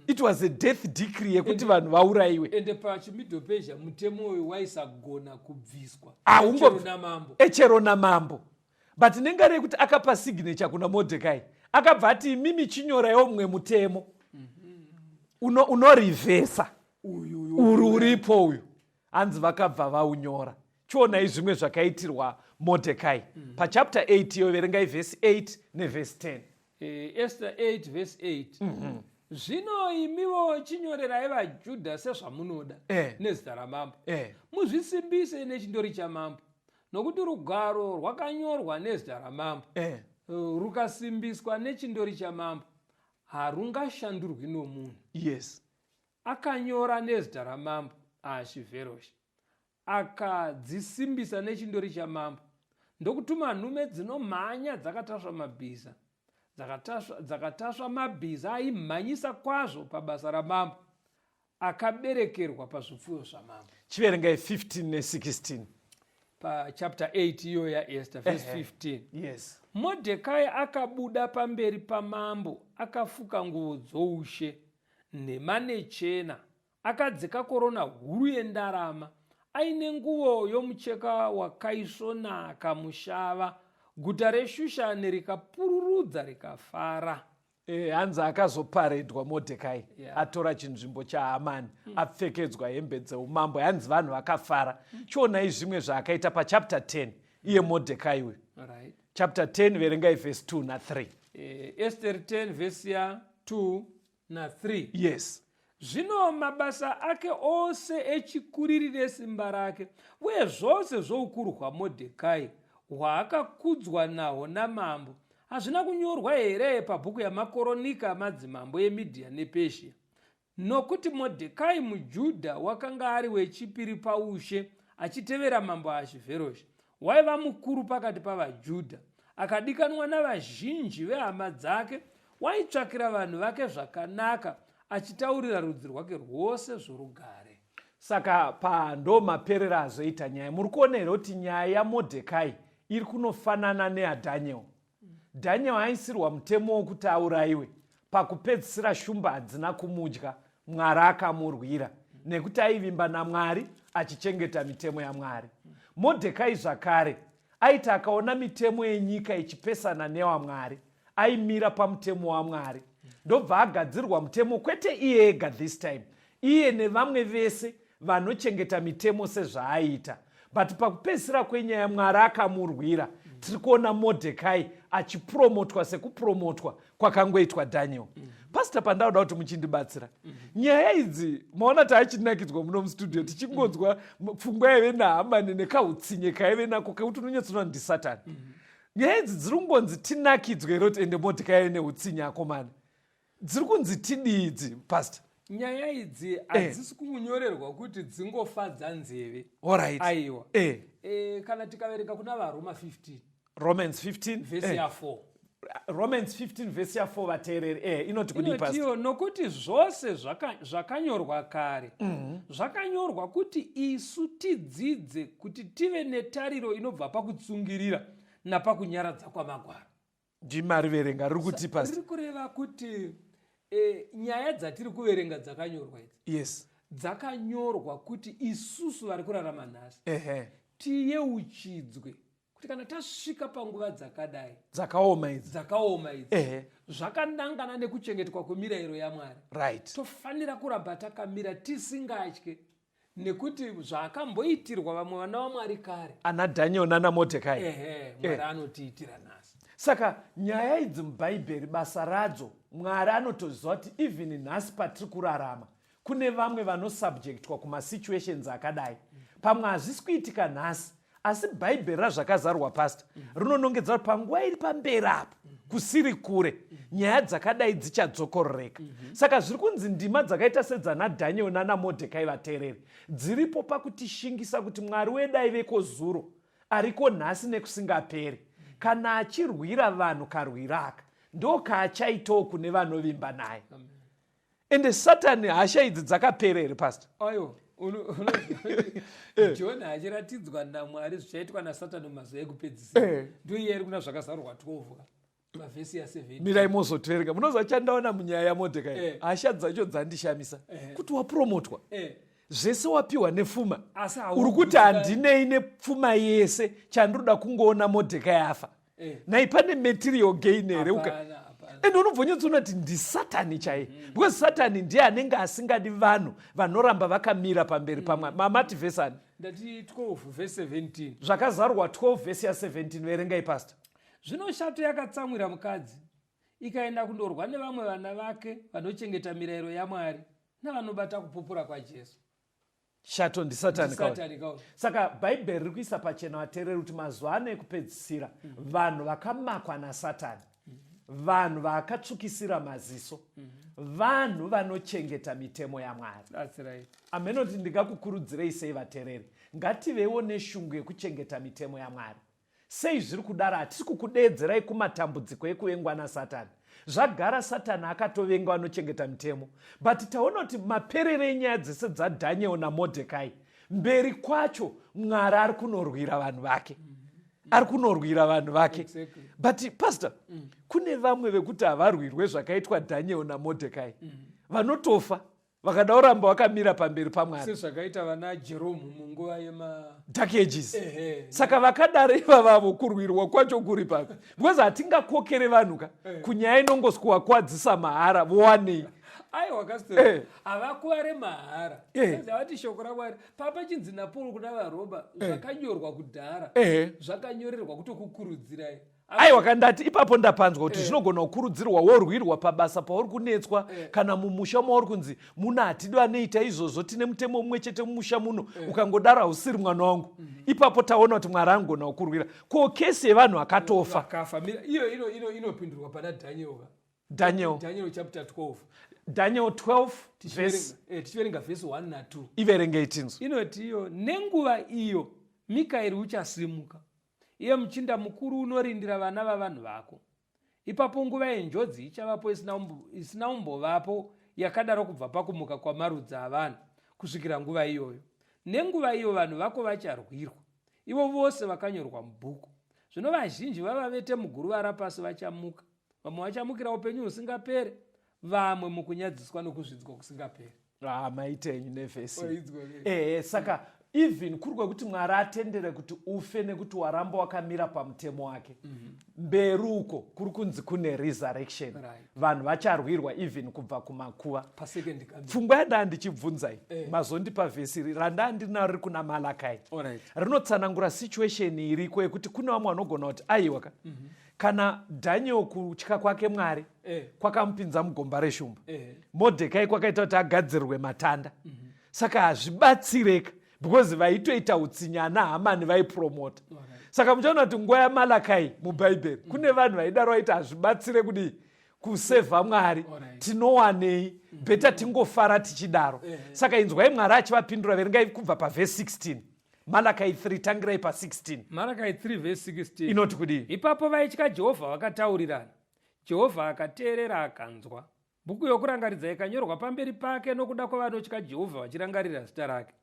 It was a death decree yekuti vanhu vaurayiwe. Ende pachiMiddle Persia mutemo uyu waisagona kubviswa Ah, chero namambo. Echero namambo, but nengari yekuti akapa signature kuna Modhekai, akabva ati, imimi chinyoraiwo mumwe mutemo unorivhesa uyu uri uripo uyu. Hanzi vakabva vaunyora. Chionai zvimwe zvakaitirwa Modhekai pachapter 8 iyo, verengai vhesi 8 nevhesi 10. Esther 8 verse 8. Zvino imiwo chinyorerai vaJudha sezvamunoda nezita ramambo, muzvisimbise nechindori chamambo, nokuti rugwaro rwakanyorwa nezita ramambo rukasimbiswa nechindori chamambo harungashandurwi nomunhu. Akanyora nezita ramambo Ahashivheroshi, akadzisimbisa nechindori chamambo, ndokutuma nhume dzinomhanya dzakatasva mabhiza, dzakatasva mabhiza aimhanyisa kwazvo pabasa ramambo, akaberekerwa pazvipfuyo zvamambo. Chiverengai 15 ne16. Pachapter 8 iyo yaEsther, verse 15. Yes. Modhekai akabuda pamberi pamambo akafuka nguo dzoushe, nhema nechena, akadzika korona huru yendarama, aine nguo yomucheka wakaisvonaka mushava. Guta reShushani rikapururudza rikafara. Hanzi akazoparedwa Modhekai atora chinzvimbo chaHamani, apfekedzwa hembe dzeumambo. Hanzi vanhu vakafara. Chionai zvimwe zvaakaita pachapter 10, iye Modhekai uyu. Chapter 10, verengai vhesi 2 na3. Esther 10 vhesi ya2 na3. Yes. Zvino mabasa ake ose echikuriri nesimba rake uye zvose zvoukuru hwaModhekai hwaakakudzwa nahwo namambo hazvina kunyorwa here pabhuku yamakoronika amadzimambo eMidhia nePezhia? Nokuti Modhekai muJudha wakanga ari wechipiri paushe achitevera mambo Ahashivheroshi, waiva mukuru pakati pavaJudha, akadikanwa navazhinji vehama dzake, waitsvakira vanhu vake zvakanaka, achitaurira rudzi rwake rwose zvorugare. Saka pa ndo maperero azoita nyaya. Muri kuona here kuti nyaya yaModhekai iri kunofanana neyaDaniel? Daniel aisirwa mutemo wokuti aurayiwe. Pakupedzisira shumba hadzina kumudya, Mwari akamurwira nekuti aivimba naMwari achichengeta mitemo yaMwari. Modhekai zvakare aiti akaona mitemo yenyika ichipesana newaMwari, aimira pamutemo waMwari ndobva agadzirwa mutemo kwete iye ega this time iye nevamwe vese vanochengeta mitemo sezvaaiita but pakupedzisira kwenyaya Mwari akamurwira. Tiri kuona Modhekai achipromotwa sekupromotwa kwakangoitwa Daniel. Pastor, pandauda kuti muchindibatsira nyaya idzi, maona taachinakidzwa muno mustudio tichingonzwa pfungwa yaive naHamani nekautsinye kaive nako kekuti unonyatsoona ndisatani. Nyaya idzi dziri kungonzi tinakidzwe here kuti ende Modhekai aive neutsinye akomana? Dziri kunzi tidii idzi, Pastor? Nyaya idzi eh. hadzisi kunyorerwa kuti dzingofadza nzeve. Alright. Aiwa. Eh. Eh, kana tikaverenga kuna vaRoma 15, Romans 15 vhesi ya 4. Romans 15 vhesi ya 4, vateereri, inoti kudii, Pastor? Inotiyo, nokuti zvose zvakanyorwa kare zvakanyorwa kuti isu tidzidze, kuti tive netariro inobva pakutsungirira napakunyaradza kwamagwaro. Ndimariverenga, riri kuti, Pastor? Riri kureva kuti nyaya dzatiri kuverenga dzakanyorwa idzi dzakanyorwa kuti isusu vari kurarama nhasi tiyeuchidzwe kuti kana tasvika panguva dzakadai dzakaoma idzi, dzakaoma idzi, zvakanangana nekuchengetwa kwemirayiro yaMwari, tofanira kuramba takamira tisingatye, nekuti zvakamboitirwa vamwe vana vaMwari kare, ana Daniel nana Modhekai, ehe, Mwari anotiitira nhasi. Saka nyaya idzi mubhaibheri basa radzo, Mwari anotoziva kuti even nhasi patiri kurarama kune vamwe vanosubjectwa kumasituations akadai. Pamwe hazvisi kuitika nhasi, asi bhaibheri razvakazarwa, Pastor, rinonongedza kuti panguva iri pamberi apo kusiri kure nyaya dzakadai dzichadzokororeka. Saka zviri kunzi ndima dzakaita sedzana Daniel nana Modhekai, vateereri, dziripo pakutishingisa kuti Mwari wedu aiveko zuro, ariko nhasi nekusingaperi. Kana achirwira vanhu karwira aka, ndo kaachaitawo kune vanovimba naye. Ende Satani hasha idzi dzakapera here, Pastor? Aiwa, John achiratidzwa naMwari zvichaitwa naSatani mumazuva ekupedzisira, ndo iya iri kuna Zvakazarurwa 12 mavhesi ya7. Mirai mozoteereka. Munoziva chandaona munyaya yaModhekai? Hasha dzacho dzandishamisa, kuti wapromotwa, zvese wapiwa nefuma, Asi uri kuti handinei nepfuma yese, chandiroda kungoona Modhekai afa. Nai pane material gain here? Uka Hapana, hapana. Ende unobva unyatsoona kuti ndisatani chaiye, because Satani ndiye anenge asingadi vanhu vanoramba vakamira pamberi pamwari. Mamati vhesi ani? Ndati 12 vhesi 17. Zvakazarurwa 12 vhesi ya17, verengai, Pastor. Zvino shato yakatsamwira mukadzi, ikaenda kundorwa nevamwe vana vake vanochengeta mirayiro yaMwari navanobata kupupura kwaJesu. Shato ndisatani. Ndisatani kauri. Saka bhaibheri riri kuisa pachena, vateereri, kuti mazuva ano ekupedzisira vanhu vakamakwa nasatani, vanhu vaakatsvukisira maziso, vanhu vanochengeta mitemo yaMwari. That's right. Amenoti ndingakukurudzirei sei, vateereri, ngativewo neshungu yekuchengeta mitemo yaMwari. Sei zviri kudaro? Hatisi kukudeedzerai kumatambudziko ekuvengwa nasatani. Zvagara Satani akatovenga vanochengeta mitemo, but taona kuti maperero enyaya dzese dzaDaniel naModhekai, mberi kwacho Mwari ari kunorwira vanhu vake, ari kunorwira vanhu vake. But Pastor, kune vamwe vekuti havarwirwe zvakaitwa Daniel naModhekai, vanotofa vakada kuramba vakamira pamberi paMwari. Sezvakaita vana Jerome munguva yema Dark Ages. Saka vakadaro ivavavo kurwirwa kwacho kuri papi? Because hatingakokere vanhu ka kunyaya inongosikuvakwadzisa mahara, vowanei? Aiwa kastor, havakuvare mahara. Havati shoko raMwari papa chinzi naPaul kuna vaRoma, zvakanyorwa kudhara zvakanyorerwa kutokukurudzirai. Aiwa, kandati ipapo ndapanzwa kuti zvinogona kukurudzirwa worwirwa pabasa pauri kunetswa, kana mumusha mauri kunzi muna hatidi anoita izvozvo, tine mutemo mumwe chete mumusha muno, ukangodaro hausiri mwana wangu. Ipapo taona kuti Mwari anogona kukurwira. Ko kesi yevanhu akatofa? Vakafa. Iyo inopindurwa pana Daniel ka. Daniel. Daniel chapter 12. Daniel 12 verse Tichiverenga vhesi 1 na2. Iverengei tinzwa. Inoti iyo, nenguva iyo Mikaeri uchasimuka, iye muchinda mukuru unorindira vana vavanhu vako. Ipapo nguva yenjodzi ichavapo isina umbovapo yakadaro kubva pakumuka kwamarudzi avanhu. kusvikira nguva iyoyo. Nenguva iyo vanhu vako vacharwirwa, ivo vose vakanyorwa mubhuku. Zvino vazhinji vavavete muguruva rapasi vachamuka, vamwe vachamukira upenyu husingapere, vamwe mukunyadziswa nokuzvidzwa kusingaperi. Ah, maita henyu nevhesi. Ehe, saka even kuri kwekuti Mwari atendere kuti ufe nekuti waramba wakamira pamutemo wake mberi uko kuri kunzi kune resurrection. Vanhu vacharwirwa even kubva kumakuva. Pfungwa yandaa ndichibvunzai mazondipa vhesi iri randaa ndinaro riri kuna Malakai. Rinotsanangura situation iriko yekuti kune vamwe vanogona kuti aiwa ka kana Daniel kutya kwake Mwari kwakamupinza mugomba reshumba, Modhekai kwakaita kuti agadzirwe matanda. Saka hazvibatsireka because vaitoita utsinye ana Hamani vaipromota. Saka muchaona kuti nguva yaMalakai muBhaibheri kune vanhu vaidaro vaiti hazvibatsire kudii kusevha Mwari, tinowanei bheta tingofara tichidaro. Saka inzwai Mwari achivapindura. Verengai kubva pavhesi 16, Malakai 3, tangirai pa16. Malakai 3 vhesi 16 inoti kudii? Ipapo vaitya Jehovha vakataurirana, Jehovha akateerera akanzwa. Bhuku yokurangaridza ikanyorwa pamberi pake nokuda kwavanotya Jehovha vachirangarira zita rake.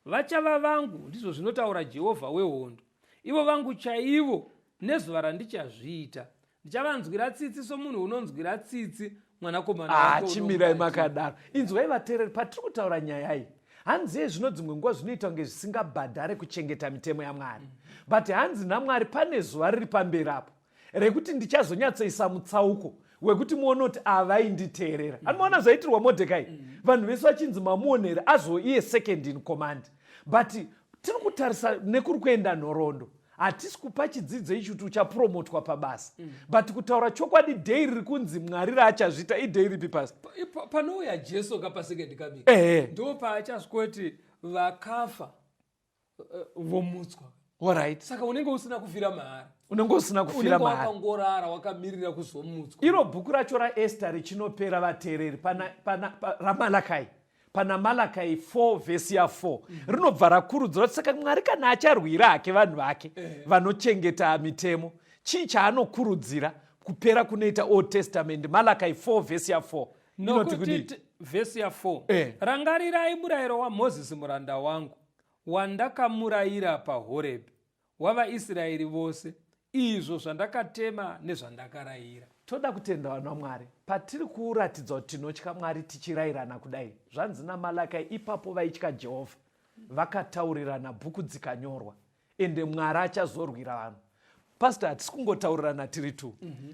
Vachava vangu, ndizvo zvinotaura Jehovha wehondo, ivo vangu chaivo, nezuva randichazviita. Ndichavanzwira tsitsi somunhu unonzwira tsitsi mwanakomana wake. Chimirai unomubatira. Makadaro. Inzwai vateereri, patiri kutaura nyaya iyi, hanzi ye zvino dzimwe nguva zvinoita kunge zvisingabhadhare kuchengeta mitemo yaMwari, but hanzi naMwari pane zuva riri pamberi apo rekuti ndichazonyatsoisa mutsauko wekuti muone kuti avainditeerera. Anomaona zvaitirwa Modhekai, vanhu vese vachinzi mamuonere azo iye second in command. But tiri kutarisa nekuri kuenda nhoroondo, hatisi kupa chidzidzo ichi kuti uchapromotwa pabasa, but kutaura chokwadi, day riri kunzi Mwari raachazviita iday ripi pasi? Panouya Jesu ka pasecond coming, ndo paachasvikoti vakafa vomutswa. Saka unenge usina kufira mahara. Unenge usina kufira Unenge mahara. Wakangorara wakamirira kuzomutswa. Iro bhuku racho raEsther richinopera, vateereri, raMalakai, pana Malakai 4 vhesi ya4, rinobva rakurudzira kuti saka Mwari kana acharwira hake vanhu vake vanochengeta mitemo, chii chaanokurudzira kupera kunoita Old Testament? Malakai 4 vhesi ya4 inoti kudii? Nokuti vhesi ya4, "Rangarirai murayiro waMozisi muranda wangu, wandakamurayira paHorebhi wavaIsraeri vose, izvo zvandakatema nezvandakarayira." Toda kutenda vanhu vaMwari patiri kuratidza kuti tinotya Mwari tichirayirana kudai. Zvanzi naMalakai, ipapo vaitya Jehovha vakataurirana, bhuku dzikanyorwa, ende Mwari achazorwira vanhu. Pastor, hatisi kungotaurirana tiri tu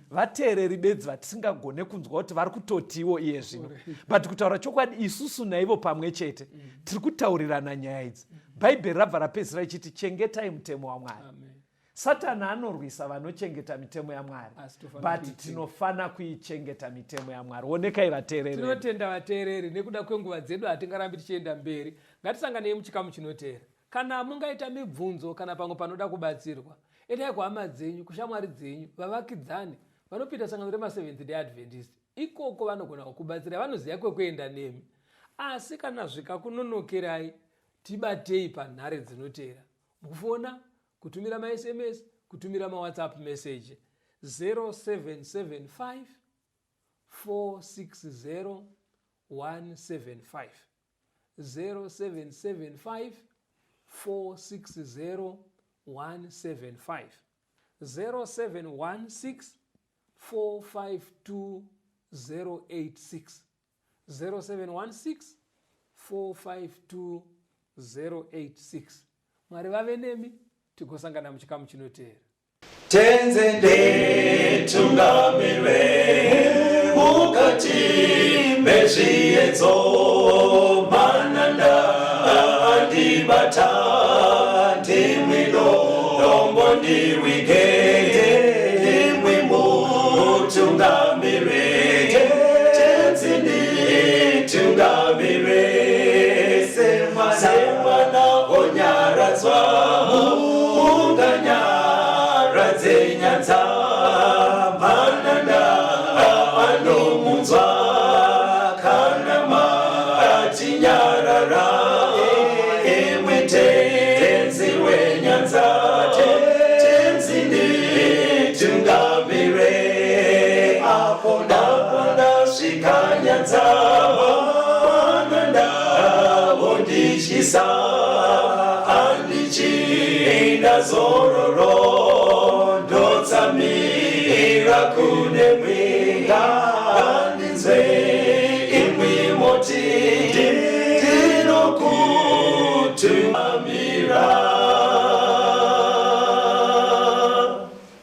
vateereri bedzi vatisingagone kunzwa kuti vari kutotiwo iye zvino, but kutaura chokwadi isusu naivo pamwe chete tiri kutaurirana nyaya idzi. Bhaibheri rabva rapedzisira ichiti chengetai mutemo waMwari. Amen. Satani anorwisa vanochengeta mitemo yaMwari, Asi tofanira but kuichengeta. Tinofana kuichengeta mitemo yaMwari. Onekai vateereri vedu. Tinotenda vateereri. Nekuda kwenguva dzedu hatingarambi tichienda mberi. Ngatisanganei muchikamu chinoteera. Kana mungaita mibvunzo kana pamwe panoda kubatsirwa, endai kuhama dzenyu, kushamwari dzenyu, vavakidzani vanopinda sangano remaSeventh Day Adventist. Ikoko vanogona kukubatsirai, vanoziva kwekuenda nemi. Asi kana zvikakunonokerai, tibatei panhare dzinoteera: mukufona, kutumira maSMS, kutumira maWhatsApp message, 0775 460 175, 0775 460 175, 0716 452 086, 0716 452 086. Mwari vave nemi, tigosangana muchikamu chinoteera. Tenzi nditungamirwe mukati mezviedzo, mananda andibata, ndimwi dombo ndiwige, ndimwi mutungamirwe. Tenzi nditungamirwe semwana onyaradzwa, munganyaradze nyanza, mananda anomunzwa kana matinyarara. Imwe Tenzi wenyanza, Tenzi. Zororo.